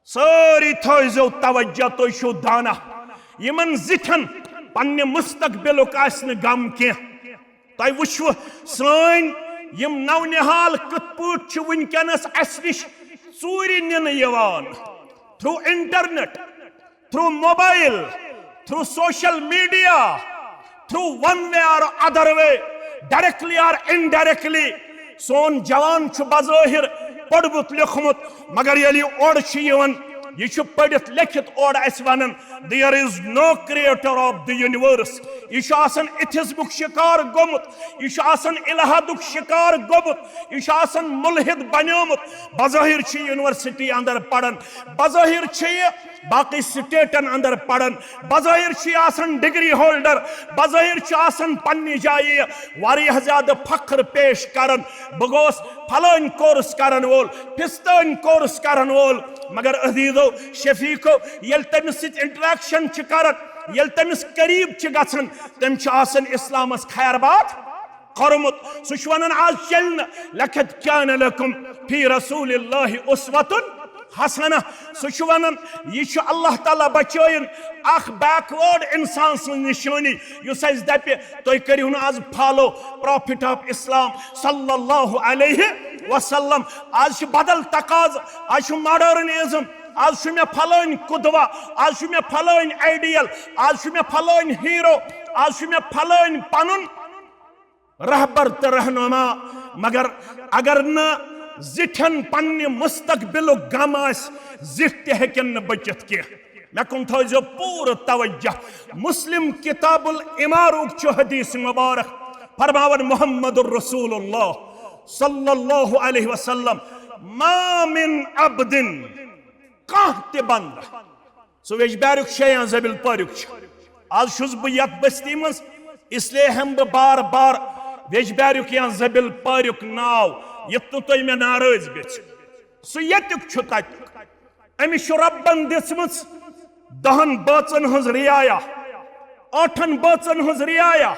سٲری تھٲیزیو توجہ، تُہۍ چھِو دانا۔ یِمن زِٹھٮ۪ن پننہِ مستقبلُک آسہِ نہٕ غم کینٛہہ۔ تۄہہِ وٕچھوٕ سٲنۍ یِم نونِحال کِتھ پٲٹھۍ چھِ وٕنکیٚنس اَسہِ نِش ژوٗرِ نِنہٕ یِوان، through internet، through mobile، through social media، through one way or other way، directly or indirectly۔ سون جوان چھُ بظٲہر پوٚرمُت لیوٚکھمُت، مگر ییٚلہِ یہِ اورٕ چھُ یِوان، یہِ چھُ پٔرِتھ لیکھِتھ اورٕ اَسہِ وَنان، "There is no creator of the universe۔" یہِ چھُ آسان ایتھزمُک شکار گوٚمُت، یہِ چھُ آسان الحادُک شکار گوٚمُت، یہِ چھُ آسان مُلحد بنیومُت۔ بظٲہر چھُ یہِ یونیورسٹی اندر پران، بظٲہر چھُ یہِ باقٕے سٹیٹن اندر پران، بظٲہر چھُ یہِ آسان ڈگری ہولڈر، بظٲہر چھُ آسان پننہِ جایہِ واریاہ زیادٕ فخر پیش کران، "بہٕ گوس فلٲنۍ کورس کرن وول، فستٲنۍ کورس کرن وول۔" مگر عزیزو، شفیقو، ییٚلہِ تٔمِس سۭتۍ انٹریکشن چھِ کران، ییٚلہِ تٔمِس قریب چھِ گژھان، تٔمۍ چھُ آسان اسلامس خیر باد کوٚرمُت۔ سُہ چھُ ونان، آز چلہِ نہٕ، "لقد کان لکم فی رسول اللہ اسوۃ حسنہ۔" سُہ چھُ ونان، یہِ چھُ اللہ تعالیٰ بچٲیِن اکھ بیکورڈ انسان سٕنٛز نشٲنی، یُس اَسہِ دپہِ، "تُہۍ کٔرِو نہٕ آز فالو پرافٹ آف اسلام صلی اللہ علیہ وسلم۔" آز چھُ بدل تقاضہٕ، آز چھُ ماڈرنزم، آز چھُ مےٚ فلٲنۍ قدوہ، آز چھُ مےٚ فلٲنۍ آئیڈیل، آز چھُ مےٚ فلٲنۍ ہیرو، آز چھُ مےٚ فلٲنۍ پنُن رہبر تہٕ رہنما۔ مگر اگر نہٕ زِٹھٮ۪ن پننہِ مستقبلُک غم آسہِ، زِٹھۍ تہِ ہیٚکن نہٕ بٔچِتھ کینٛہہ۔ مےٚ کُن تھٲیزیو پوٗرٕ توجہ۔ مسلم کتاب العمارُک چھُ حدیث مبارک، فرماوان محمد رسول اللہ صلی اللہ علیہ وسلم، "ما من عبد"، کانٛہہ تہِ بندٕ، سُہ ویٚجہِ بیٛارُک چھا یا زٔبِل پٲریُک چھُ۔ آز چھُس بہٕ یتھ بستی منٛز، اس لیے ہٮ۪مہٕ بہٕ بار بار ویٚجہِ بیٛارُک یا زٔبِل پٲریُک ناو، یُتھ نہٕ تُہۍ مےٚ ناراض گٔژھِو۔ سُہ ییٚتیُک چھُ تتیُک۔ أمِس چھُ رۄبن دِژمٕژ دہن بٲژن ہٕنٛز رعایا، ٲٹھن بٲژن ہٕنٛز رعایا۔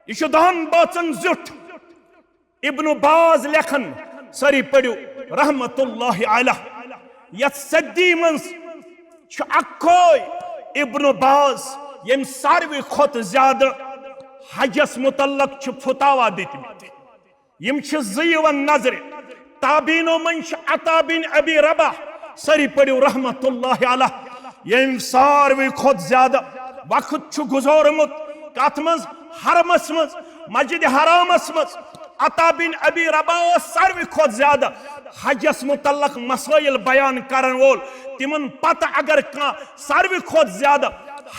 یہِ چھُ دہن بٲژن زیُٹھ۔ ابن باز لیکھن، سٲری پٔرِو رحمت اللہ علیہ، یتھ صدی منٛز چھُ اکوے ابن باز، ییٚمۍ ساروی کھۄتہٕ زیادٕ حجس متعلق چھِ فتاوا دِتمٕتۍ۔ یِم چھِ زٕ یِوان نظرِ۔ تابعینو منٛز چھِ عطا بن ابی رباح، سٲری پٔرِو رحمت اللہ علیہ، ییٚمۍ ساروی کھۄتہٕ زیادٕ وقت چھُ گُزورمُت کتھ منٛز؟ حرمس منٛز، مسجد حرامس منٛز۔ عطا بن ابی رباح اوس ساروی کھۄتہٕ زیادٕ حجس متعلق مسائل بیان کرن وول۔ تِمن پتہٕ اگر کانٛہہ ساروی کھۄتہٕ زیادٕ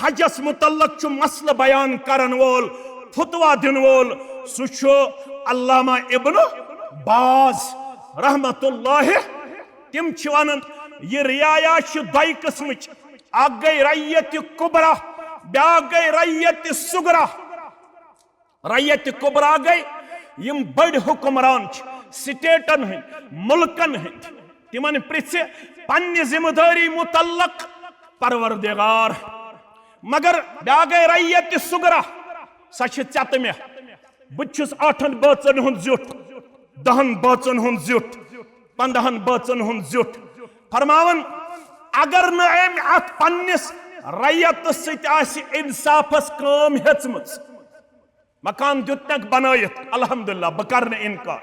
حجس متعلق چھُ مسلہٕ بیان کرن وول، فتوا دِنہٕ وول، سُہ چھُ علامہ ابن باز رحمت اللہ۔ تِم چھِ ونان، یہِ رعایا چھِ دۄیہِ قٕسمٕچ، اکھ گٔے رعیت کبریٰ، بیاکھ گٔے رعیت صغریٰ۔ رعیت کبریٰ گٔے یِم بٔڑۍ حکمران چھِ، سٹیٹن ہٕنٛدۍ، ملکن ہٕنٛدۍ۔ تِمن پرژھِ پننہِ ذمہٕ دٲری متعلق پروردگار۔ مگر بیٛاکھ گٔے رعیت صغریٰ، سۄ چھِ ژےٚ تہٕ مےٚ۔ بہٕ تہِ چھُس ٲٹھن بٲژن ہُنٛد زیُٹھ، دہن بٲژن ہُنٛد زیُٹھ، پندہن بٲژن ہُنٛد زیُٹھ۔ فرماوان، اگر نہٕ أمۍ اتھ پننِس رعیتس سۭتۍ آسہِ انصافس کٲم ہیژمٕژ، مکان دیُتنکھ بنٲیِتھ، الحمدللہ، بہٕ کرٕ نہٕ انکار۔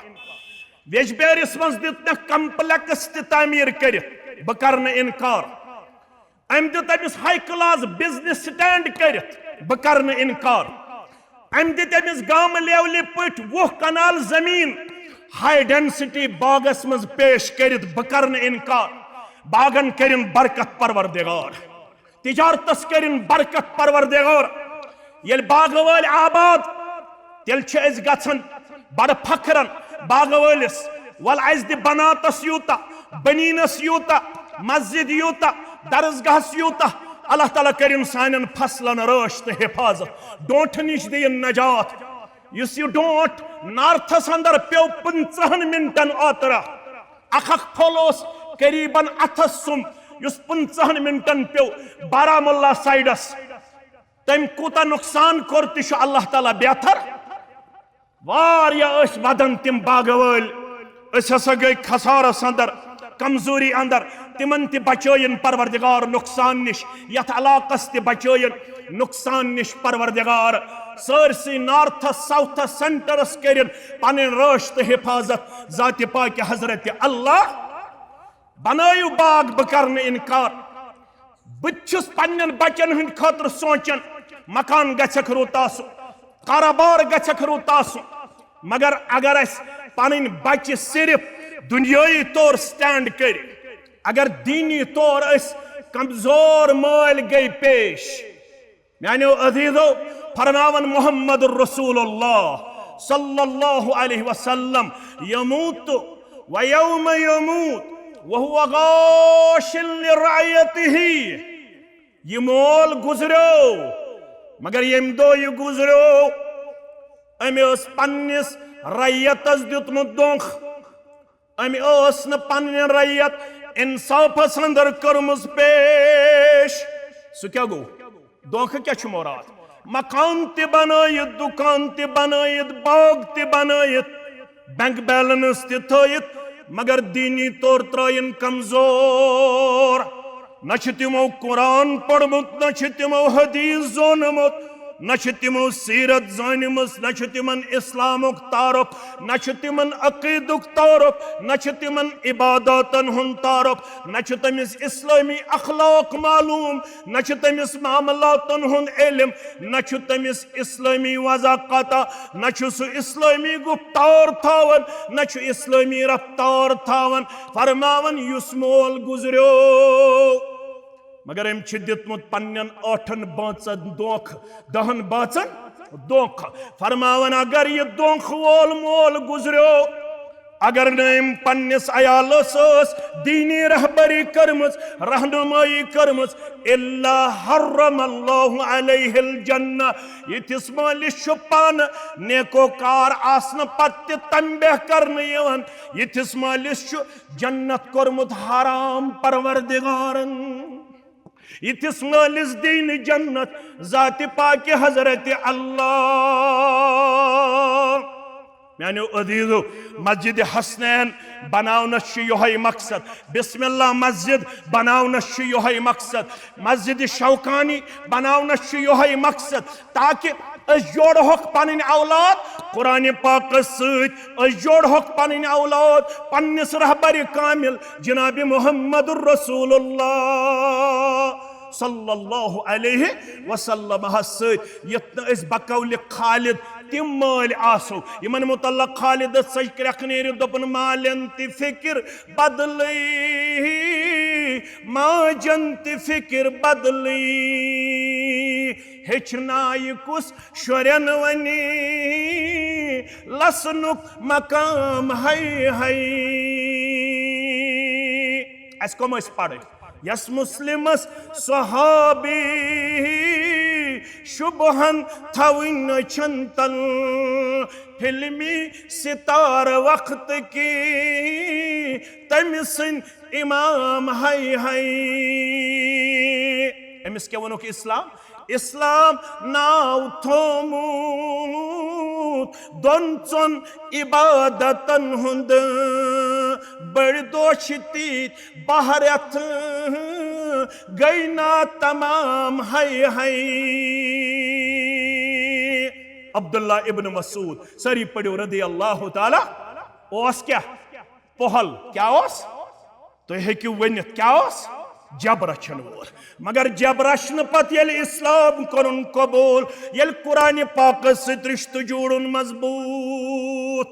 ویجبیٲرِس منٛز دیُتنکھ کمپلیکس تہِ تعمیٖر کٔرِتھ، بہٕ کرٕ نہٕ انکار۔ أمۍ دیُت أمِس ہاے کلاس بزنس سٹینڈ کٔرِتھ، بہٕ کرٕ نہٕ انکار۔ أمۍ دِتۍ أمِس گامہٕ لیولہِ پٲٹھۍ وُہ کنال زٔمیٖن ہاے ڈینسٹی باغس منٛز پیش کٔرِتھ، بہٕ کرٕ نہٕ انکار۔ باغن کٔرِن برکت پروردگار، تجارتس کٔرِن برکت پروردگار۔ ییٚلہِ باغہٕ وٲلۍ آباد، تیٚلہِ چھِ أسۍ گژھان بڑٕ فخرن باغہٕ وٲلِس، "ول اَسہِ دِ بناتس یوٗتاہ، بنیٖنس یوٗتاہ، مسجد یوٗتاہ، درسگاہس یوٗتاہ۔" اللہ تعالیٰ کٔرِن سانٮ۪ن فصلن رٲچھ تہٕ حفاظت، ڈونٹھٕ نِش دِیِن نجات۔ یُس یہِ ڈونٹھ نارتھس اندر پیوٚو پٕنٛژٕہن منٹن اوترٕ، اکھ اکھ پھوٚل اوس قریباً اتھس سُم، یُس پٕنٛژٕہن منٹن پیوٚو بارہمولہ سایڈس، تٔمۍ کوٗتاہ نۄقصان کوٚر تہِ چھُ اللہ تعالیٰ بہتر۔ واریاہ ٲسۍ ودان تِم باغہٕ وٲلۍ، أسۍ ہسا گٔے خسارس اندر، کمزوری اندر، تِمن تہِ بچٲیِن پروردگار نۄقصان نِش، یتھ علاقس تہِ بچٲیِن نۄقصان نِش پروردگار۔ سٲرسٕے نارتھس، ساوتھس، سینٹرس کٔرِن پنٕنۍ رٲچھ تہٕ حفاظت ذاتِ پاکہِ حضرت اللہ۔ بنٲیِو باغ، بہٕ کرٕ نہٕ انکار۔ بہٕ تہِ چھُس پننٮ۪ن بچن ہٕنٛدِ خٲطرٕ سونچان، مکان گژھٮ۪کھ رُت آسُن، کارٕبار گژھٮ۪کھ رُت آسُن، مگر اگر اسہِ پنٕنۍ بچہِ صرف دُنیٲیی طور سٹینڈ کٔرۍ، اگر دینی طور أسۍ کمزور مٲلۍ گٔے پیش، میانیو عزیزو، فرماوان محمد رسول اللہ صلی اللہ علیہ وسلم، یموت و یوم یموت وہو غاش لرعیتہ۔ یہ مول گزریو، مگر ییٚمہِ دۄہ یہِ گزریو، أمۍ ٲس پننِس رعیتس دیُتمُت دھوکہٕ۔ أمۍ ٲس نہٕ پنٕنۍ رعیت انصافس اندر کٔرمٕژ پیش۔ سُہ کیٛاہ گوٚو؟ دھوکہٕ کیٛاہ چھُ مراد؟ مکان تہِ بنٲیِتھ، دُکان تہِ بنٲیِتھ، باغ تہِ بنٲیِتھ، بینک بیلنس تہِ تھٲیِتھ، مگر دینی طور ترٲیِن کمزور۔ نہ چھُ تِمو قرآن پوٚرمُت، نہ چھُ تِمو حدیث زونمُت، نہ چھُ تِمو سیرت زٲنمٕژ، نہ چھُ تِمن اسلامُک تعارف، نہ چھُ تِمن عقیدُک تعارف، نہ چھُ تِمن عباداتن ہُنٛد تعارف، نہ چھُ تٔمِس اسلٲمی اخلاق معلوم، نہ چھُ تٔمِس معاملاتن ہُنٛد علم، نہ چھُ تٔمِس اسلٲمی وضع قطع، نہ چھُ سُہ اسلٲمی گفتار تھاوان، نہ چھُ اسلٲمی رفتار تھاوان۔ فرماوان، یُس مول گزریو، مگر أمۍ چھُ دیُتمُت پننٮ۪ن ٲٹھن بٲژن دھوکہٕ، دہن بٲژن دھوکہٕ۔ فرماوان، اگر یہِ دھوکہٕ وول مول گزریو، اگر نہٕ أمۍ پننِس عیالس ٲس دینی رہبری کٔرمٕژ، رہنمٲیی کٔرمٕژ، الا حرم اللہ علیہ الجنہ۔ یِتھِس مٲلِس چھُ پانہٕ نیکوکار آسنہٕ پتہٕ تہِ تنبیہ کرنہٕ یِوان، یِتھِس مٲلِس چھُ جنت کوٚرمُت حرام پروردگارن۔ یِتھِس مٲلِس دِنۍ جنت ذاتِ پاکہِ حضرت اللہ۔ میانیو عزیزو، مسجد حسنین بناونس چھُ یِہوٚے مقصد، بسم اللہ مسجد بناونس چھُ یِہوٚے مقصد، مسجد شوکانی بناونس چھُ یِہوٚے مقصد، تاکہ أسۍ جوڑہوکھ پنٕنۍ اولاد قرآن پاکس سۭتۍ، أسۍ جوڑہوکھ پنٕنۍ اولاد پننِس رہبر کامل جناب محمد رسول اللہ صلی اللہ علیہ وسلم ہس سۭتۍ، یتھ نہٕ أسۍ بقول خالد تِم مٲلۍ آسو یِمن متعلق خالدس سۭتۍ کرٛٮ۪کھ نیرِ، دوٚپُن، مالٮ۪ن تہِ فکر بدلٕے، ماجن تہِ فکر بدلٕے، ہیٚچھنایہِ کُس شُرٮ۪ن وۄنی لسنُک مقام ہاے ہاے۔ اَسہِ کٕم ٲسۍ پرٕنۍ؟ یس مسلمس صحابی شبہن تھاوٕنۍ أچھن تل، فلمی ستارٕ وقت کی، تٔمۍ سٕنٛدۍ امام ہاے ہاے۔ أمِس کیٛاہ ووٚنُکھ اسلام؟ اسلام ناو تھومُت دۄن ژۄن عبادتن ہُنٛد، بٔڑۍ دۄہ چھِ تیٖتۍ بہرتھ گٔے نا تمام ہاے ہاے۔ عبداللہ ابن مسعود، سٲری پٔرِو رضی اللہ تعالیٰ، اوس کیٛاہ؟ پۄہل کیٛاہ اوس؟ تُہۍ ہیٚکِو ؤنِتھ کیٛاہ اوس؟ جب رچھن وول۔ مگر جب رچھنہٕ پتہٕ ییٚلہِ اسلام کوٚرُن قبول، ییٚلہِ قرآنِ پاکس سۭتۍ رشتہٕ جوڑُن مضبوط،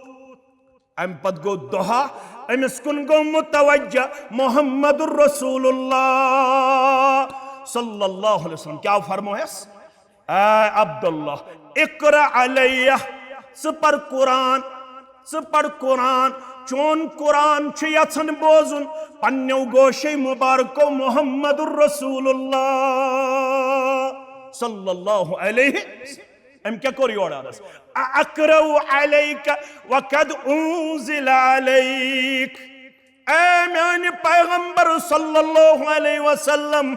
امہِ پتہٕ گوٚو دۄہا، أمِس کُن گوٚو متوجہ محمد رسول اللہ صلی اللہ علیہ وسلم۔ کیٛاہ فرموہس؟ اے عبداللہ، اقرأ علیہ، ژٕ پر قرآن، ژٕ پر قرآن، چون قرآن چھُ یژھان بوزُن۔ پننیو گوشے مبارکو محمد رسول اللہ صلی اللہ علیہ وسلم۔ أمۍ کیٛاہ کوٚر یورٕ عرض؟ اقرأ علیک وقد انزل علیک۔ اے میانہِ پیغمبر صلی اللہ علیہ وسلم،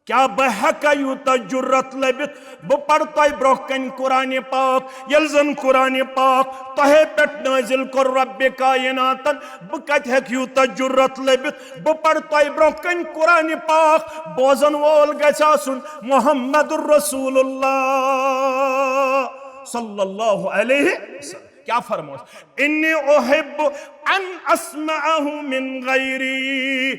کیٛاہ بہٕ ہٮ۪کا یوٗتاہ جُرت لٔبِتھ؟ بہٕ پرٕ تۄہہِ برونٛہہ کنہِ قرآنِ پاک، ییٚلہِ زن قرآنِ پاک تۄہے پٮ۪ٹھ نٲزِل کوٚر ربِ کایناتن، بہٕ کتہِ ہٮ۪کہٕ یوٗتاہ جُرت لٔبِتھ؟ بہٕ پرٕ تۄہہِ برونٛہہ کنہِ قرآنِ پاک، بوزن وول گژھِ آسُن محمد رسول اللہ صلی اللہ علیہ وسلم۔ کیٛاہ فرموس؟ انی احب ان اسمعہ من غیری۔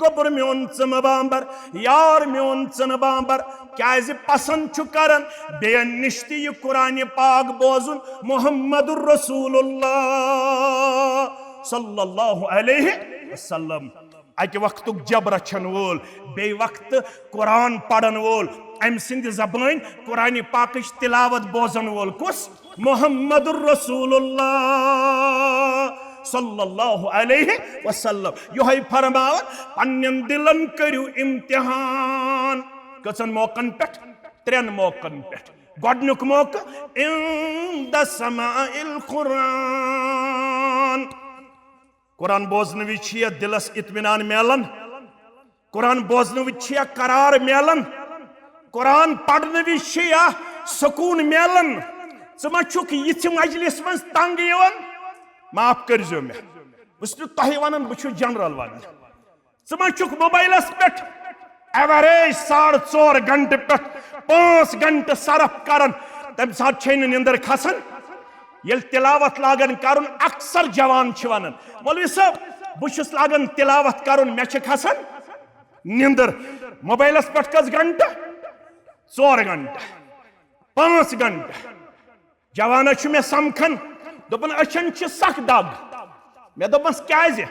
گوٚبُر میون ژٕنہٕ بامبر، یار میون ژٕنہٕ بامبر، کیٛازِ پسند چھُ کران بیٚین نِش تہِ یہِ قرآنِ پاک بوزُن محمد رسول اللہ صلی اللہ علیہ وسلم۔ اکہِ وقتُک جب رچھن وول، بیٚیہِ وقتہٕ قرآن پرن وول، أمۍ سٕنٛدِ زبٲنۍ قرآنِ پاکٕچ تلاوت بوزن وول کُس؟ محمد رسول اللہ صلی اللہ علیہ وسلم۔ یہوے فرماوان، پننٮ۪ن دلن کٔرِو امتحان۔ کٔژن موقعن پٮ۪ٹھ؟ ترٛٮ۪ن موقعن پٮ۪ٹھ۔ گۄڈنیُک موقعہٕ، عند سماع القرآن۔ قرآن بوزنہٕ وِزِ چھُ یا دلس اطمینان میلان، قرآن بوزنہٕ وِزِ چھُ یا قرار میلان، قرآن پرنہٕ وِزِ چھُ یا سکوٗن میلان۔ ژٕ ما چھُکھ یِژھِ مجلس منٛز تنگ یِوان؟ معاف کٔرۍزیو مےٚ، بہٕ چھُس نہٕ تۄہہِ ونان، بہٕ چھُس جنرل ونان۔ ژٕ ما چھُکھ موبایلس پٮ۪ٹھ average ساڑٕ ژور گھنٹہٕ پٮ۪ٹھ پانٛژھ گھنٹہٕ صرف کران؟ تمہِ ساتہٕ چھے نہٕ نِندٕر کھسان۔ ییٚلہِ تلاوت لاگان کرُن، اکثر جوان چھِ ونان، "مولوی صٲب، بہٕ چھُس لاگان تلاوت کرُن، مےٚ چھِ کھسان نِندٕر۔" موبایلس پٮ۪ٹھ کٔژ گھنٹہٕ؟ ژور گھنٹہٕ، پانٛژھ گھنٹہٕ۔ جوانہ چھُ مےٚ سمکھان، دوٚپُن، "أچھن چھِ سخ دگ۔" مےٚ دوٚپمَس، "کیٛازِ؟"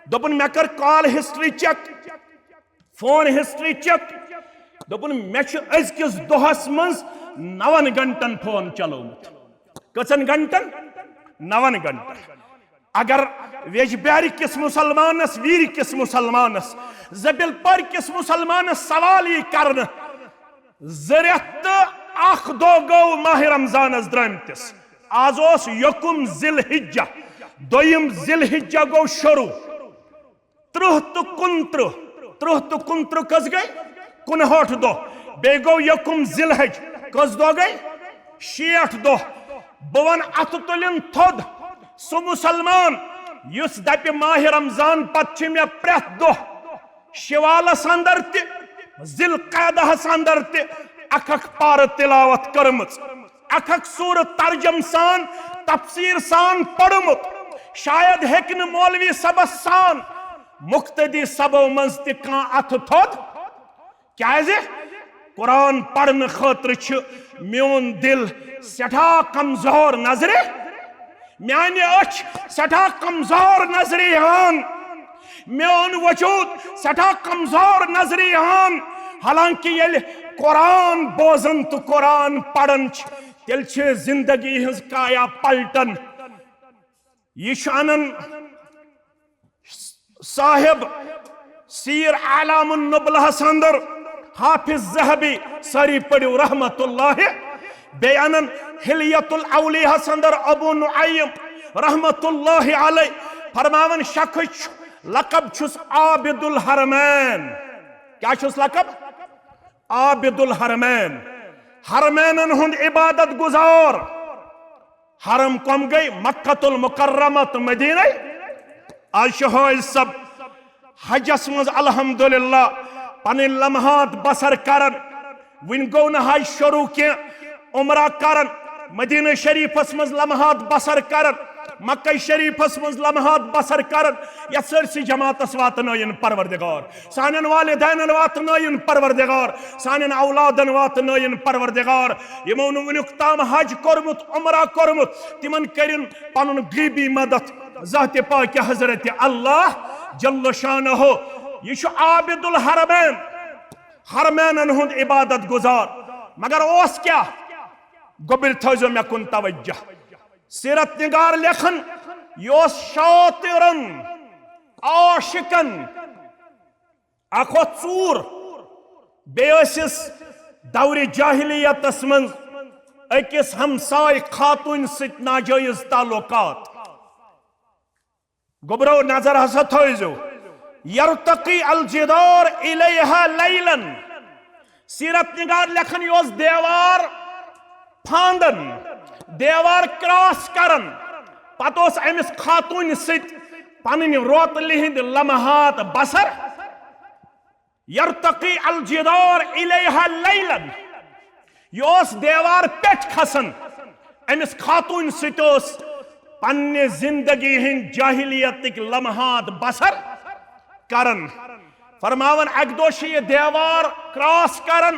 دوٚپُن، "مےٚ کٔر call history check، phone history check۔" دوٚپُن، "مےٚ چھُ أزکِس دۄہَس منٛز نَوَن گھنٹَن phone چلومُت۔" کٔژَن گھنٹَن؟ نَوَن گھنٹَن۔ اگر ویجبیارِ کِس مُسلمانَس، ویٖرِ کِس مُسلمانَس، زٔبِل پورِ کِس مُسلمانَس سوال یی کرنہٕ، زٕ رٮ۪تھ تہٕ اکھ دۄہ گوٚو ماہِ رمضانس درٲمتِس۔ از اوس یکم ذی الحجہ، دوٚیِم ذی الحجہ گوٚو شروع۔ ترٕٛہ تہٕ کُنترٕٛہ، ترٕٛہ تہٕ کُنترٕٛہ کٔژ گٔے؟ کُنہٲٹھ دۄہ۔ بیٚیہِ گوٚو یکم ذی الحج، کٔژ دۄہ گٔے؟ شیٹھ دۄہ۔ بہٕ ونہٕ اتھٕ تُلِن تھوٚد، سُہ مُسلمان یُس دپہِ ماہِ رمضان پتہٕ چھِ مےٚ پرٛٮ۪تھ دۄہ شوالس اندر تہِ، ذی القعدہس اندر تہِ اکھ اکھ پارٕ تلاوت کٔرمٕژ، اکھ اکھ سورہ ترجم سان، تفسیر سان پوٚرمُت۔ شاید ہیٚکہِ نہٕ مولوی صٲبس سان مقتدی صٲبو منٛز تہِ کانٛہہ اتھٕ تھوٚد۔ کیازِ؟ قرآن پرنہٕ خٲطرٕ چھُ میون دل سٮ۪ٹھاہ کمزور نظرِ، میانہِ أچھ سٮ۪ٹھاہ کمزور نظرِ ہان، میون وجود سٮ۪ٹھاہ کمزور نظرِ ہان۔ حالانکہ ییٚلہِ قرآن بوزان تہٕ قرآن پران چھِ، تیٚلہِ چھِ زندگی ہٕنٛز کایا پلٹان۔ یہِ چھُ انان صاحب سیر اعلام النبلہس اندر، حافظ ذہبی، سٲری پٔرِو رحمت اللہ۔ بیٚیہِ اَنن حلیت الاولیاء ہس اندر ابو نعیم رحمت اللہ علیہ، فرماوان، شخص چھُ، لقب چھُس عابد الحرمین۔ کیٛاہ چھُس لقب؟ عابد الحرمین، حرمینن ہُنٛد عبادت گزار۔ حرم کم گئی؟ مکۃ المکرمہ تہٕ مدینہ۔ آز چھُ حٲج صٲب حجس منٛز الحمدللہ پنٕنۍ لمحات بسر کران۔ وُنہِ گوٚو نہٕ حج شروع کینٛہہ، عمرہ کران، مدینہ شریفس منٛز لمحات بسر کران، مکہ شریفس منٛز لمحات بسر کران۔ یتھ سٲرسٕے جماعتس واتنٲیِن پروردگار۔ سانٮ۪ن والدینن واتنٲیِن پروردگار، سانٮ۪ن اولادن واتنٲیِن پروردگار۔ یِمو نہٕ وُنیُک تام حج کوٚرمُت، عمرہ کوٚرمُت، تِمن کٔرِن پنُن غیبی مدد ذاتِ پاکِ حضرت اللہ جل شانہ۔ یہِ چھُ عابد الحرمین، حرمینن ہُنٛد عبادت گزار۔ مگر اوس کیٛاہ؟ گوٚبٕرۍ تھٲیزیو مےٚ کُن توجہ۔ سیرت نگار لیکھن، یہِ اوس شاطرن، عاشقن، اکھ اوس ژوٗر، بیٚیہِ ٲسِس دورِ جاہلیتس منٛز أکِس ہمسایہِ خاتوٗنۍ سۭتۍ ناجٲیز تعلقات۔ گوٚبرو، نظر ہسا تھٲیزیو، یرتقی الجدار الیہا لیلن۔ سیرت نگار لیکھن، یہِ اوس دیوار پھاندن، دیوار کراس کران۔ پتہٕ اوس أمِس خاتوٗنہِ سۭتۍ پنٕنۍ روتلہِ ہٕنٛدۍ لمحات بسر۔ یرتقی الجدار الیہا لیلن، یہِ اوس دیوار پٮ۪ٹھ کھسان۔ أمِس خاتوٗنہِ سۭتۍ اوس پننہِ زندگی ہٕنٛدۍ جاہلیتٕکۍ لمحات بسر کران۔ فرماوان، اکہِ دۄہ چھُ یہِ دیوار کراس کران،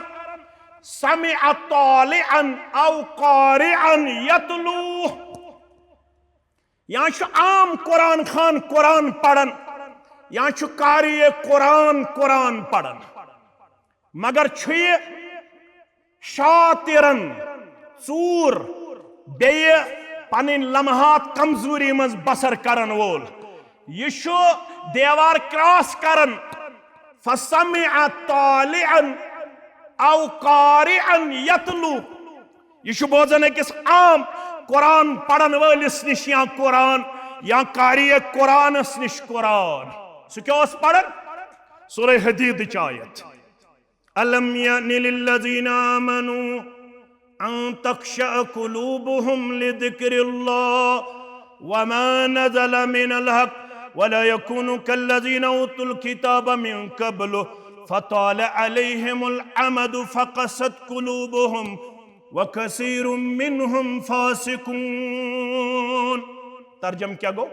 سمع طالعا او قارعا یتلو، یا چھُ عام قرآن خوان قرآن پران، یا چھُ قاری قرآن قرآن پران، مگر چھُ یہِ شاطرن، ژوٗر، بیٚیہِ پنٕنۍ لمحات کمزوری منٛز بسر کرن وول۔ یہِ چھُ دیوار کراس کران، فسمع طالعا او قارعا یتلو۔ یہِ چھُ بوزان أکِس عام قرآن پرن وٲلِس نِش یا قرآن یا قاری قرآنس نِش قرآن۔ سُہ کیٛاہ اوس پران؟ سورہ حدیدٕچ آیت۔ الم یأن للذین آمنوا ان تخشع قلوبهم لذکر اللہ وما نزل من الحق ولا یکونوا کالذین اوتوا الکتاب من قبل فطال علیہم الامد فقست قلوبهم وکثیر منهم فاسقون۔ ترجمہ کیٛاہ گوٚو؟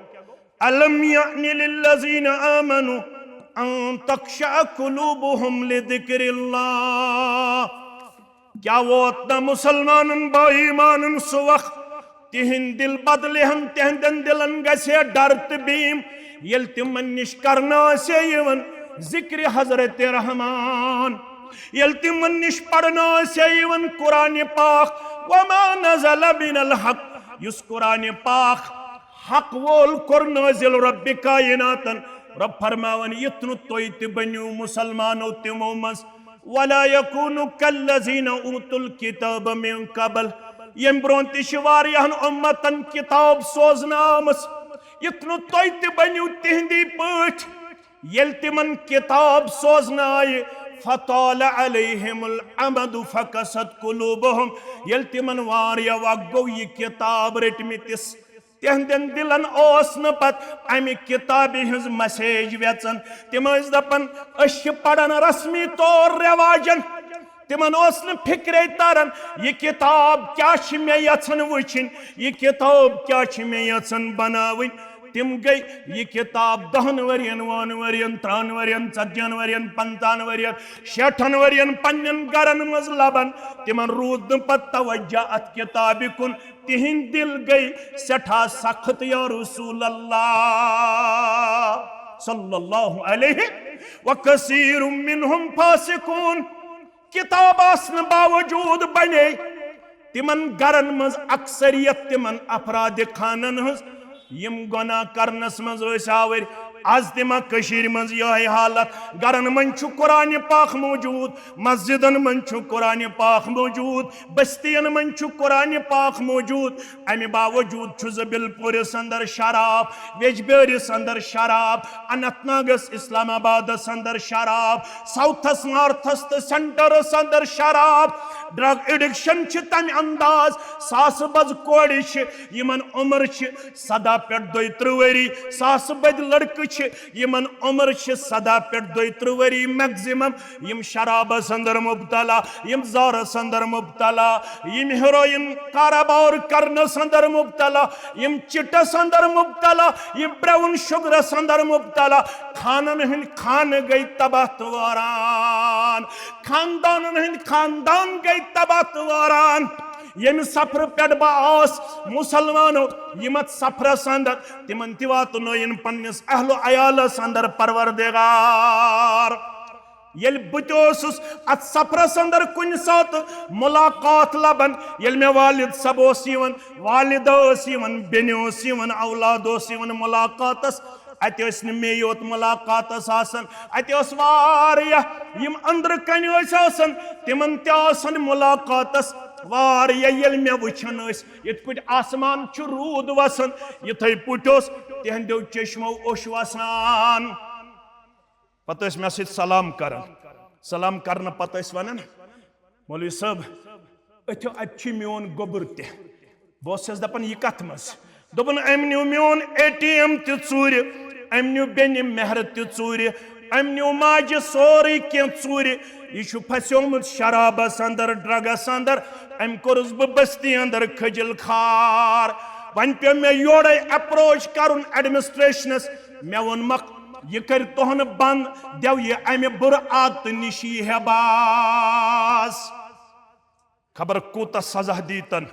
الم یأن للذین آمنوا ان تخشع قلوبهم لذکر اللہ۔ کیا ووت نہ مسلمانن با ایمانن سُہ وقت تہند دل بدلہن، تہندن دلن گژھِ ڈر تہٕ بیم، ییٚلہِ تِمن نِش کرنہٕ آسہِ یِوان ذکر حضرت رحمان، ییٚلہِ تِمن نِش پرنہٕ آسہِ یِوان قرآن پاک، وما نزل من الحق، یُس قرآن پاک حق وول کوٚر نٲزِل رۄبِ کائناتن۔ رۄب فرماوان، یُتھ نہٕ تُہۍ تہِ بٔنِو مُسلمانو تِمو منٛز۔ ولا یکونوا کالذین اوتوا الکتاب من قبل۔ ییٚمہِ برونٛہہ تہِ چھِ واریاہن اُمتن کتاب سوزنہٕ آمٕژ۔ یُتھ نہٕ تُہۍ تہِ بٔنِو تِہنٛدی پٲٹھۍ۔ ییٚلہِ تِمن کتاب سوزنہٕ آیہِ، فطال علیہم الامد فقست قلوبہم۔ ییٚلہِ تِمن واریاہ وق گوٚو یہِ کتاب رٔٹمٕتِس، تِہنٛدٮ۪ن دِلن اوس نہٕ پتہٕ امہِ کتابہِ ہٕنٛز مسیج ویژن۔ تِم ٲسۍ دپان، أسۍ چھِ پران رسمی طور رواجن۔ تِمن اوس نہٕ فکرے تران، یہِ کتاب کیٛاہ چھِ مےٚ یژھان وٕچھِنۍ، یہِ کتاب کیٛاہ چھِ مےٚ یژھان بناوٕنۍ۔ تِم گٔے یہِ کتاب دہن ؤرین، وُہن ؤرین، ترٛہن ؤرین، ژتجی ہن ؤرین، پنٛژاہن ؤرین، شیٹھن ؤرین پننٮ۪ن گرن منٛز لبان۔ تِمن روٗد نہٕ پتہٕ توجہ اتھ کتابہِ کُن۔ تِہنٛدۍ دِل گٔے سٮ۪ٹھاہ سخت، یا رسول اللہ صلی اللہ علیہ۔ وکثیر منہم فاسقون۔ کتاب آسنہٕ باوجود بنے تِمن گرن منٛز اکثریت تِمن افراد خانن ہٕنٛز، یِم گۄناہ کرنس منٛز ٲسۍ آوٕرۍ۔ از تہِ ما کٔشیٖرِ منٛز یِہوٚے حالت؟ گرن منٛز چھُ قرآنِ پاک موجود، مسجدن منٛز چھُ قرآنِ پاک موجود، بستین منٛز چھُ قرآنِ پاک موجود۔ امہِ باوجود چھُ زبل پورس اندر شراب، ویجبیٲرِس اندر شراب، اننت ناگس، اسلام آبادس اندر شراب، ساؤتھس، نارتھس تہٕ سینٹرس اندر شراب۔ ڈرگ ایڈکشن چھِ تمہِ انداز، ساسہٕ بٔدۍ کورِ چھِ، یِمن عمر چھِ سداہ پٮ۪ٹھ دۄیہِ ترٕٛہ ؤری، ساسہٕ بٔدۍ لڑکہٕ چھِ، یِمن عمر چھِ سداہ پٮ۪ٹھ دۄیہِ ترٕٛہ ؤری میکزیمم، یِم شرابس اندر مبتلا، یِم زارس اندر مبتلا، یِم ہیروئن کاربار کرنس اندر مبتلا، یِم چٹس اندر مبتلا، یِم براؤن شوگرس اندر مبتلا۔ خانن ہٕنٛدۍ خانہٕ گٔے تباہ تہٕ واران، خاندانن ہٕنٛدۍ خاندان گٔے تباہ تہٕ واران۔ ییٚمہِ سفرٕ پٮ۪ٹھ بہٕ آس، مسلمانو، یِم اتھ سفرس اندر، تِمن تہِ واتنٲیِن پننِس اہل و عیالس اندر پروردگار۔ ییٚلہِ بہٕ تہِ اوسُس اتھ سفرس اندر کُنہِ ساتہٕ ملاقات لبان، ییٚلہِ مےٚ والد صٲب اوس یِوان، والدہ ٲس یِوان، بیٚنہِ اوس یِوان، اولاد اوس یِوان ملاقاتس، اتہِ ٲسۍ نہٕ مے یوت ملاقاتس آسان، اتہِ ٲس واریاہ یِم أنٛدرٕ کنہِ ٲسۍ آسان، تِمن تہِ آسان ملاقاتس واریاہ۔ ییٚلہِ مےٚ وٕچھان ٲسۍ، یِتھ پٲٹھۍ آسمان چھُ روٗد وسان، یِتھے پٲٹھۍ اوس تِہنٛدیو چشمو اوٚش وسان۔ پتہٕ ٲسۍ مےٚ سۭتۍ سلام کران۔ سلام کرنہٕ پتہٕ ٲسۍ ونان، "مولوی صٲب، أتھیو اتہِ چھُ میون گوٚبُر تہِ۔" بہٕ اوسُس دپان، "یہِ کتھ منٛز؟" دوٚپُن، "أمۍ نیوٗ میون اے ٹی ایم تہِ ژوٗرِ، أمۍ نیوٗ بیٚنہِ مہر تہِ ژوٗرِ، أمۍ نیوٗ ماجہِ سورُے کینٛہہ ژوٗرِ۔ یہِ چھُ پھسیومُت شرابس اندر، ڈرگس اندر۔ أمۍ کوٚرُس بہٕ بستی اندر کھجل خوار۔" وۄنۍ پیوٚو مےٚ یورے اپروچ کرُن ایڈمنسٹریشنس۔ مےٚ ووٚنمکھ، "یہِ کٔرۍ تُہُنٛد بنٛد، دٮ۪و یہِ امہِ بُرٕ عادتہٕ نِش یی ہے باز۔" خبر کوٗتاہ سزا دیٖتن،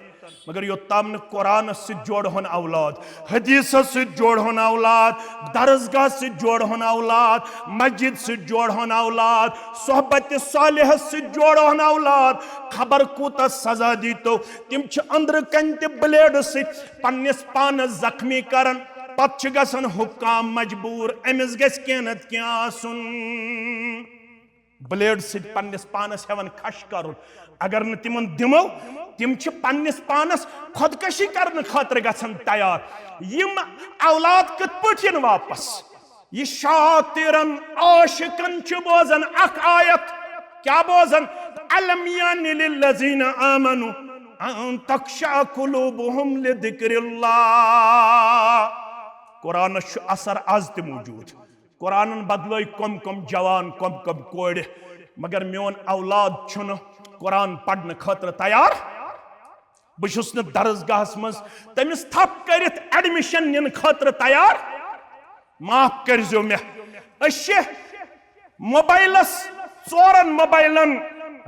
مگر یوٚتام نہٕ قرآنس سۭتۍ جوڑہون اولاد، حدیثس سۭتۍ جوڑہون اولاد، درسگاہ سۭتۍ جوڑہون اولاد، مسجد سۭتۍ جوڑہون اولاد، صحبت صالحس سۭتۍ جوڑہون اولاد، خبر کوٗتاہ سزا دیٖتو۔ تِم چھِ أنٛدرٕ کنہِ تہِ بلیڈٕ سۭتۍ پننِس پانس زخمی کران، پتہٕ چھِ گژھان حکام مجبوٗر، أمِس گژھِ کینٛہہ نتہٕ کینٛہہ آسُن۔ بلیڈ سۭتۍ پننِس پانس ہٮ۪وان کھش کرُن۔ اگر نہٕ تِمن دِمو، تِم چھِ پننِس پانس خودکشی کرنہٕ خٲطرٕ گژھان تیار۔ یِم اولاد کِتھ پٲٹھۍ یِن واپس؟ یہِ شاطرن عاشقن چھُ بوزان اکھ آیت۔ کیٛاہ بوزان؟ "الم یعن للذین آمنوا ان تخشع قلوبہم لذکر اللہ۔" قرآنس چھُ اثر از تہِ موجود۔ قرآنن بدلٲے کم کم جوان، کم کم کورِ، مگر میون اولاد چھُنہٕ قرآن پرنہٕ خٲطرٕ تیار۔ بہٕ چھُس نہٕ درسگاہس منٛز تٔمِس تھپھ کٔرِتھ ایڈمِشن نِنہٕ خٲطرٕ تیار۔ معاف کٔرۍزیو مےٚ، أسۍ چھِ موبایلس، ژورن موبایلن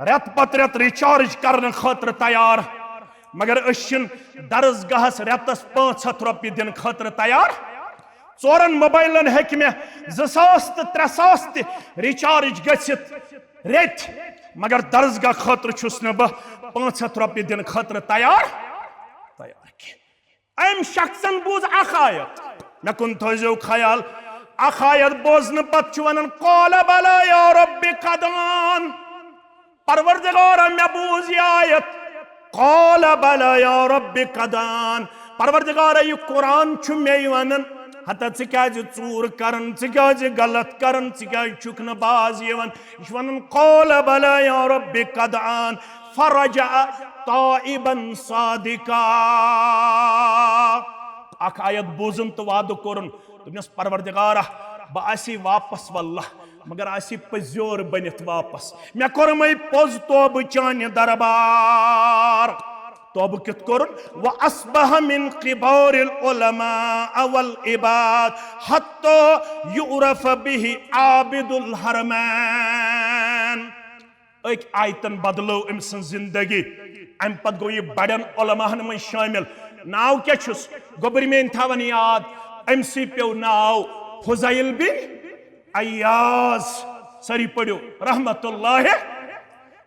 رٮ۪تہٕ پتہٕ رٮ۪تہٕ ریچارج کرنہٕ خٲطرٕ تیار، مگر أسۍ چھِنہٕ درسگاہس رٮ۪تس پانٛژھ ہتھ رۄپیہِ دِنہٕ خٲطرٕ تیار۔ ژورن موبایلن ہیٚکہِ مےٚ زٕ ساس تہٕ ترٛےٚ ساس تہِ ریچارج گٔژھِتھ رٮ۪تۍ، مگر درسگاہ خٲطرٕ چھُس نہٕ بہٕ پانٛژھ ہتھ رۄپیہِ دِنہٕ خٲطرٕ تیار۔ تیار کینٛہہ۔ أمۍ شخصن بوٗز اکھ آیت، مےٚ کُن تھٲیزیو خیال، اکھ آیت بوزنہٕ پتہٕ چھُ ونان، "قال بلی یا رب قد آن۔" پروردگارا، مےٚ بوٗز یہِ آیت، "قال بلی یا رب قد آن۔" پروردگارا، یہِ قرآن چھُ مےٚ ونان، ہتا ژٕ کیازِ ژوٗر کران، ژٕ کیازِ غلط کران، ژٕ کیازِ چھُکھ نہٕ باز یِوان؟ یہِ چھُ ونان، "قال بلی یا رب قد آن، فرجع تائبا صادقا۔" اکھ آیت بوٗزُن تہٕ وعدٕ کوٚرُن، دوٚپنس، "پروردگارا، بہٕ آسی واپس واللہ، مگر آسی پٔزیور بٔنِتھ واپس۔ مےٚ کوٚرمَے پوٚز توبہٕ چانہِ دربار۔" توبہٕ کیُتھ کوٚرُن؟ "وَأَصْبَحَ مِنْ قِبَارِ الْعُلَمَاءِ وَالْعِبَادِ حَتَّى يُعْرَفَ بِهِ عَابِدُ الْحَرَمَيْنِ۔" أکۍ آیتن بدلٲو أمۍ سٕنٛز زندگی۔ امہِ پتہٕ گوٚو یہِ بڑٮ۪ن علماہن منٛز شٲمِل۔ ناو کیٛاہ چھُس؟ گوٚبرۍ میٲنۍ تھاوان یاد، أمۍ سٕے پیوٚو ناو فضیل بن عیاض۔ سٲری پٔرِو، رحمت اللہ۔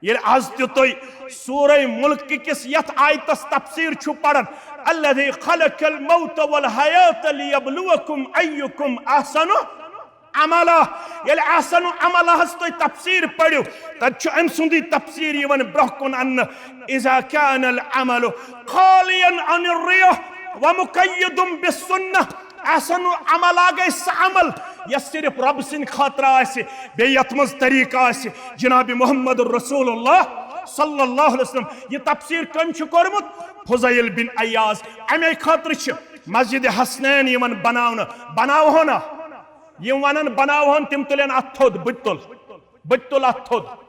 ییٚلہِ از تہِ تُہۍ سورہ ملک کِس یتھ آیتس تفسیر چھُ پران، "الذي خلق الموت والحياة ليبلوكم أيكم أحسن عملہ۔ ییٚلہِ احسن عملہس تُہۍ تفسیر پٔرِو، تتہِ چھُ أمۍ سُنٛدٕے تفسیر یِوان برٛونٛہہ کُن اننہٕ، اذا كان العمل خاليا عن الرياء ومقيد بالسنة۔ احسن عملہ گٔے سُہ عمل یۄس صرف رب سٕنٛدِ خٲطرٕ آسہِ، بیٚیہِ یتھ منٛز طریقہٕ آسہِ جناب محمد رسول اللہ صلی اللہ علیہ وسلم۔ یہِ تفسیر کٔمۍ چھُ کوٚرمُت؟ فضیل بن عیاض۔ امے خٲطرٕ چھِ مسجد حسنین یِوان بناونہٕ، بناوہو نا؟ یِم ونان بناوہون، تِم تُلن اتھ تھوٚد، بہٕ تہِ تُل، بہٕ تہِ تُل اتھ تھوٚد۔